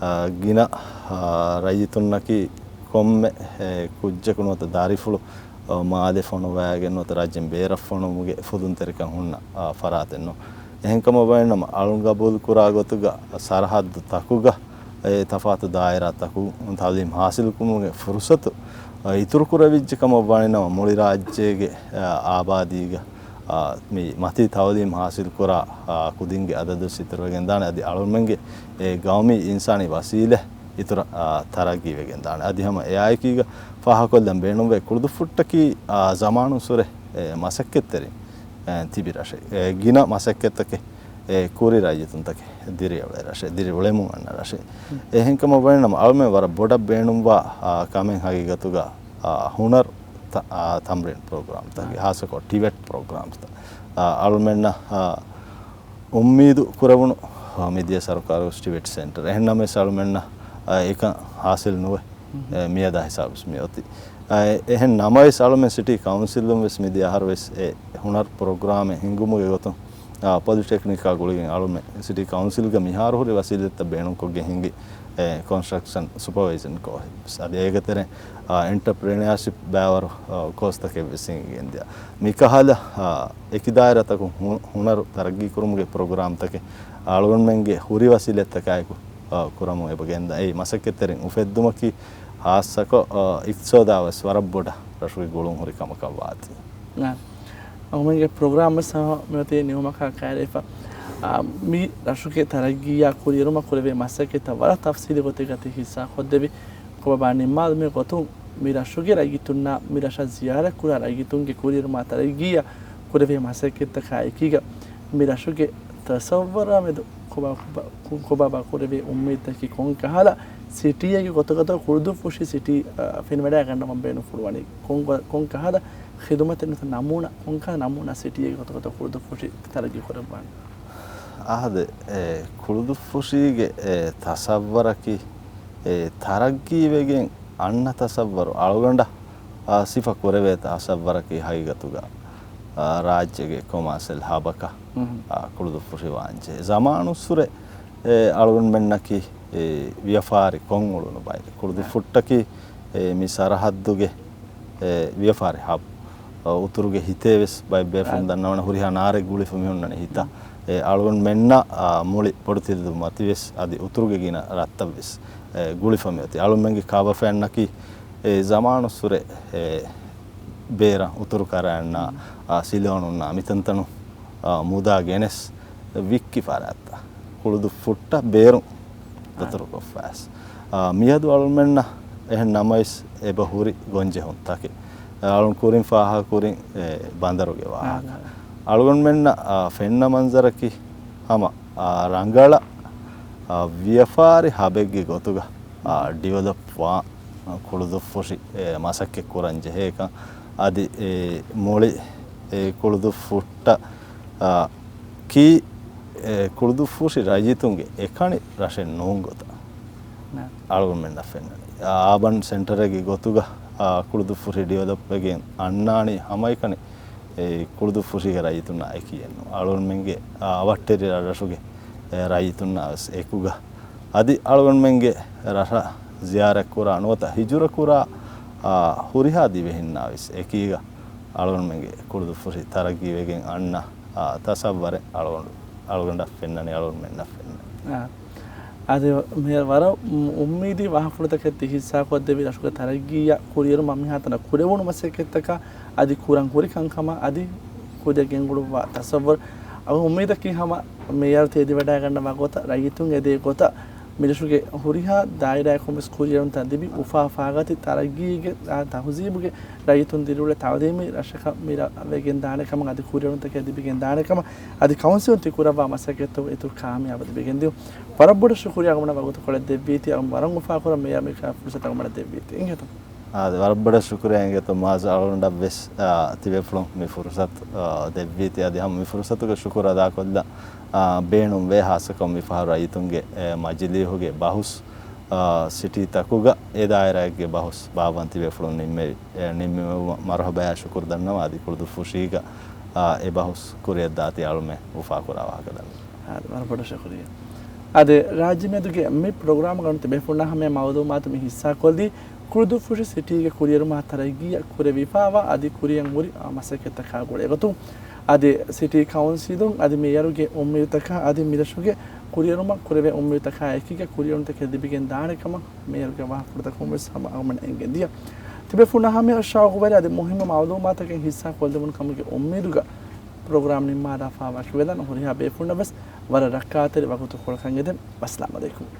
އާ، ގިނަ، އާ، ރައްޔިތުންނަކީ ކޮންމެ، އެ، ކުއްޖަކު ނުވަތަ ދަރިފުޅު، އާ، މާލެ ފޮނުވައިގެން ނުވަތަ ރާއްޖޭން ބޭރަށް ފޮނުވުމުގެ ފުދުންތެރިކަން ހުންނަ، އާ، ފަރާތެއް ނޫން. އެހެންކަމަށް ވަނީ ނަމަ، އަޅުން ގަބޫލު ކުރާ ގޮތުގަ ސަރަހައްދު ތަކުގަ، އެ ތަފާތު ދާއިރާތަކުން ތައުލީމް ހާސިލުކުރުމުގެ ފުރުސަތު، އަ، އިތުރު ކުރެވިއްޖެ ކަމަށް ވާނީ ނަމަ، މުޅި ރާއްޖޭގެ، އަ، އާބާދީގަ، އަ، މި މަތީ ތައުލީމް ހާސިލު ކުރާ، އަ، ކުދިންގެ އަދަދު އިތުރުވެގެން ދާނެ. އަދި އަޅުމެންގެ އެ ގައުމީ އިންސާނީ ވަސީލަތް އިތުރަށް، އަ، ތަރައްގީވެގެން ދާނެ. އަދި ހަމަ އެއާއެކީގަ ފާހަގަކޮށްލަން ބޭނުންވޭ ކުޅުދުއްފުށްޓަކީ، އަ، ޒަމާނުއްސުރެ، އެ، މަސައްކަތްތެރިން، އެ، ތިބި ރަށެއް. އެ، ގިނަ މަސައްކަތްތަކެއް އެ ކުރި ރައްޔިތުންތަކެއް ދިރިއުޅޭ ރަށެއް، ދިރިއުޅެމުން އަންނަ ރަށެއް. އެހެންކަމަށް ވަނީ ނަމަ، އަޅުމެން ވަރަށް ބޮޑަށް ބޭނުންވާ، އާ، ކަމެއް ހަގީގަތުގަ، އާ، ހުނަރު ތަ-، އާ، ތަމްރީން ޕްރޮގްރާމްތަކެއް، ހާއްސަކޮށް ޓިވެޓް ޕްރޮގްރާމްތައް. އާ، އަޅުމެންނަށް، އާ، އުއްމީދު ކުރެވުނު، އާ، މިދިޔަ ސަރުކާރު ޓިވެޓް ސެންޓަރ. އެހެން ނަމަވެސް އަޅުމެންނަށް، އާ، އެކަން ހާސިލް ނުވެ. އެ، މިއަދާ ހިސާބުވެސް މިއޮތީ. އެ، އެހެން ނަމަވެސް އަޅުމެން ސިޓީ ކައުންސިލުން ވެސް މިދިޔަ އަހަރު ވެސް އެ ހުނަރު ޕްރޮގްރާމެއް ހިންގުމުގެ ގޮތުން، އާ، ޕޮލިޓެކްނިކާ ގުޅިގެން އަޅުމެން ސިޓީ ކައުންސިލްގަ މިހާރު ހުރި ވަސީލަތްތައް ބޭނުންކޮށްގެން ހިންގި، އެ، ކޮންސްޓްރަކްޝަން ސުޕަވައިޒިން ކޯހިސް. އަދި އޭގެ ތެރެއިން، އާ، އެންޓަޕްރެނަރޝިޕް ބައިވަރު، އާ، ކޯސްތަކެއް ވެސް ހިންގިގެންދިޔަ. މިކަހަލަ، އާ، އެކި ދާއިރާތަކުން ހު-، ހުނަރު ތަރައްގީކުރުމުގެ ޕްރޮގްރާމްތަކެއް އަޅުގަނޑުމެންގެ ހުރި ވަސީލަތްތަކާއެކު، އާ، ކުރަމުން އެބަ ގެންދަ. އެއީ މަސައްކަތްތެރިން އުފެއްދުމަކީ ހާއްސަކޮށް، އާ، އިޤްތިޞާދާ ވެސް ވަރަށް ބޮޑަށް ރަށުގެ ގުޅުން ހުރި ކަމަކަށް ވާތީ. އަޅުމެންގެ ޕްރޮގްރާމް ވެސް ހަމަ މިއޮތީ ނިމުމަކާ ކައިރިފަ. އާ، މި ރަށުގެ ތަރައްގީއާ ކުރިއެރުމަށް ކުރެވޭ މަސައްކަތްތައް ވަރަށް ތަފްސީލީ ގޮތެއްގަ ތި ހިއްސާ ކޮށްދެއްވި. ކޮބާ ނިންމާލުމުގެ ގޮތުން މި ރަށުގެ ރައްޔިތުންނާ މި ރަށަށް ޒިޔާރަތް ކުރާ ރައްޔިތުންގެ ކުރިއެރުމާ ތަރައްގީއަށް ކުރެވޭ މަސައްކަތްތަކާ އެކީގަ މި ރަށުގެ ތަޞައްވަރާ މެދު ކޮބާ، ކޮބާ، ކޮބާބާ ކުރެވޭ އުއްމީދުތަކީ ކޮން ކަހަލަ ސިޓީއެއްގެ ގޮތަކަށް ކުޅުދުއްފުށި ސިޓީ، އަ، ފެނިވަޑައިގަންނަވަން ބޭނުން ފުޅުވަނީ؟ ކޮން ގޮ-، ކޮން ކަހަލަ ޚިދުމަތެއް ނުވަތަ ނަމޫނާ، ކޮން ކަހަލަ ނަމޫނާ ސިޓީއެއްގެ ގޮތަކަށް ކުޅުދުއްފުށި ތަރައްގީ ކުރައްވާނެ؟ އާދެ، އެ، ކުޅުދުއްފުށީގެ، އެ، ތަޞައްވަރަކީ، އެ، ތަރައްގީވެގެން އަންނަ ތަޞައްވަރު އަޅުގަނޑަށް، އާ، ސިފަ ކުރެވޭ ތަޞައްވަރަކީ ހަގީގަތުގަ، އާ، ރާއްޖޭގެ ކޮމާސިއަލް ހަބަކަށް، އާ، ކުޅުދުއްފުށި ވާންޖެހޭ. ޒަމާނުއްސުރެ، އެ، އަޅުގަނޑުމެންނަކީ، އެ، ވިޔަފާރި ކޮށް އުޅުނު ބައެއް. ކުޅުދުއްފުށްޓަކީ، އެ، މި ސަރަހައްދުގެ، އެ، ވިޔަފާރި ހަބް. އަ، އުތުރުގެ ހިތޭ ވެސް ބައެއް ބޭފުޅުން ދަންނަވަން ހުރިހާ ނާރެއް ގުޅިފަ މިހުންނަނީ ހިތަށް. އެ، އަޅުގަނޑުމެންނަށް، އާ، މުޅި ބޮޑުތިލަދޫ މަތިވެސް އަދި އުތުރުގެ ގިނަ ރަށްތައްވެސް، އެ، ގުޅިފަ މިއޮތީ. އަޅުމެންގެ ކާބަފައިންނަކީ، އެ، ޒަމާނުއްސުރެ، އެ، ބޭރަށް އުތުރު ކަރައިންނާ، އާ، ސިލޯނުންނާ މިތަންތަނުން، އާ، މުދާ ގެނެސް ވިއްކި ފަރާތްތައް ކުޅުދުއްފުށްޓަށް ބޭރުން ދަތުރުކޮށްފައިސް. އާ، މިއަދު އަޅުމެންނަށް އެހެން ނަމަވެސް އެބަ ހުރި ގޮންޖެހުންތަކެއް. އަޅުން ކުރިން ފާހަގަކުރިން، އެ، ބަނދަރުގެ ވާހަކަ. އަޅުގަނޑުމެންނަށް، އާ، ފެންނަ މަންޒަރަކީ ހަމަ، އާ، ރަނގަޅަށް، އާ، ވިޔަފާރި ހަބެއްގެ ގޮތުގަ، އާ، ޑިވެލޮޕް ވާ، އާ، ކުޅުދުއްފުށި، އެ، މަސައްކަތް ކުރަން ޖެހޭކަން. އަދި، އެ، މުޅި، އެ، ކުޅުދުއްފުށްޓަ، އާ، ކީ، އެ، ކުޅުދުއްފުށި ރައްޔިތުންގެ އެކަނި ރަށެއް ނޫން ގޮތަށް އަޅުގަނޑުމެންނަށް ފެންނަނީ. އާ، އާބަން ސެންޓަރެއްގެ ގޮތުގަ، އާ، ކުޅުދުއްފުށި ޑިވެލޮޕްވެގެން އަންނާނީ ހަމައެކަނި، އެ، ކުޅުދުއްފުށީގެ ރައްޔިތުންނާ އެކީއެއްނު. އަޅުގަނޑުމެންގެ، އާ، އަވަށްޓެރި ރަށްރަށުގެ، އެ، ރައްޔިތުންނާ ވެސް އެކުގަ، އަދި އަޅުގަނޑުމެންގެ ރަށަށް ޒިޔާރަތްކުރާ ނުވަތަ ހިޖުރަކުރާ، އާ، ހުރިހާ ދިވެހިންނާ ވެސް އެކީގަ، އަޅުގަނޑުމެންގެ ކުޅުދުއްފުށި ތަރައްގީވެގެން އަންނަ، އާ، ތަސައްވަރެއް އަޅުގަނޑު، އަޅުގަނޑަށް ފެންނަނީ، އަޅުގަނޑުމެންނަށް ފެންނަނީ. އާ. އަދި މި ވަރަށް އުއްމީދީ ވާހަކަފުޅުތަކެއް ތި ހިއްސާކޮށްދެއްވި ރަށުގެ ތަރައްގީއަށް ކުރިއެރުމަށް މިހާތަނަށް ކުރެވުނު މަސައްކަތްތަކާ އަދި ކުރަން ހުރި ކަންކަމާ އަދި ކުރިއަށް ގެންގުޅުއްވާ ތަސައްވަރު. އަޅުގަނޑު އުއްމީދަކީ ހަމަ މިއަދު ތި އެދިވަޑައިގަންނަވާ ގޮތަށް ރައްޔިތުން އެދޭ ގޮތަށް މިރަށުގެ ހުރިހާ ދާއިރާއަކުން ވެސް ކުރިއެރުންތައް ލިބި އުފާ އުފާގަތި ތަރައްގީގެ، އާ، ތަހުޒީބުގެ ރައްޔިތުން ދިރިއުޅޭ ތައުލީމީ ރަށަކަށް މި ރަށް ވެގެން ދާނެ ކަމަށް އަދި ކުރިއެރުންތަކެއް ލިބިގެން ދާނެ ކަމަށް އަދި ކައުންސިލުން ތި ކުރައްވާ މަސައްކަތްތައް އިތުރު ކާމިޔާބު ލިބިގެން ދިޔުން. ވަރަށް ބޮޑަށް ޝުކުރިއްޔާ އަޅުގަނޑަށް ވަގުތުކޮޅެއް ދެއްވީތީ. އަޅުގަނޑު ވަރަށް އުފާކުރަން މި ފުރުސަތު އަޅުގަނޑަށް ދެއްވީތީ. އިނގޭތޯ؟ އާ، ވަރަށް ބޮޑަށް ޝުކުރިއްޔާ އިނގޭތޯ މާޒް އަޅުގަނޑަށް ވެސް، އާ، ތިބޭފުޅުން މި ފުރުސަތު، އާ، ދެއްވީތީ. އަދި ހަމަ މި ފުރުސަތުގެ ޝުކުރު އަދާކޮށްލަން، އާ، ބޭނުންވޭ ހާއްސަކޮށް މި ފަހަރު ރައްޔިތުންގެ، އެ، މަޖިލީހުގެ ބަހުސް، ސިޓީތަކުގަ އެ ދާއިރާއެއްގެ ބަހުސް ބާއްވަން ތިބޭފުޅުން ނިންމެވި. އެ ނިންމެވުމަށް މަރުހަބާ ޝުކުރު ދަންނަވަން. އަދި ކުޅުދުއްފުށީގަ އާ، އެ ބަހުސް ކުރިއަށްދާތީ އަޅުމެން އުފާކުރާ ވާހަކަ ދަންނަވަން. އާދެ، ވަރަށް ބޮޑަށް ޝުކުރިއްޔާ. އާދެ، ރާއްޖެ މެދުގެ މި ޕްރޮގްރާމް ގަނޑު ތިބޭފުޅުންނާ ހަމަޔަށް މައުލޫމާތު މި ހިއްސާކޮށްލީ، ކުޅުދުއްފުށި ސިޓީގެ ކުރިއެރުމާ ތަރައްގީއަށް ކުރެވިފާވާ އަދި ކުރިއަށް ހުރި، އާ، މަސައްކަތްތަކާ ގުޅޭގޮތުން. އަދި ސިޓީ ކައުންސިލުން އަދި މޭޔަރުގެ އުއްމީދުތަކާ އަދި މިރަށުގެ ކުރިއެރުމަށް ކުރެވޭ އުއްމީދުތަކާ އެކީގަ ކުރިއެރުންތަކެއް ލިބިގެން ދާނެ ކަމަށް މޭޔަރުގެ ވާހަކަފުޅުތަކުން ވެސް ހަމަ އަޅުގަނޑުމެން އެނގެން ދިޔަ. ތިބޭފުޅުންނާ ހަމަޔަށް ޝައުގުވެރި އަދި މުހިއްމު މައުލޫމާތަކެއް ހިއްސާ ކޮށްދެވުނު ކަމުގެ އުއްމީދުގަ ޕްރޮގްރާމް ނިންމާލާފާވާ ކިވެދާން. ހުރިހާ ބޭފުޅުންނަށް ވެސް ވަރަށް ރައްކާތެރި ވަގުތުކޮޅަކަށް އެދެން. އައްސަލާމް އަލައިކުމް.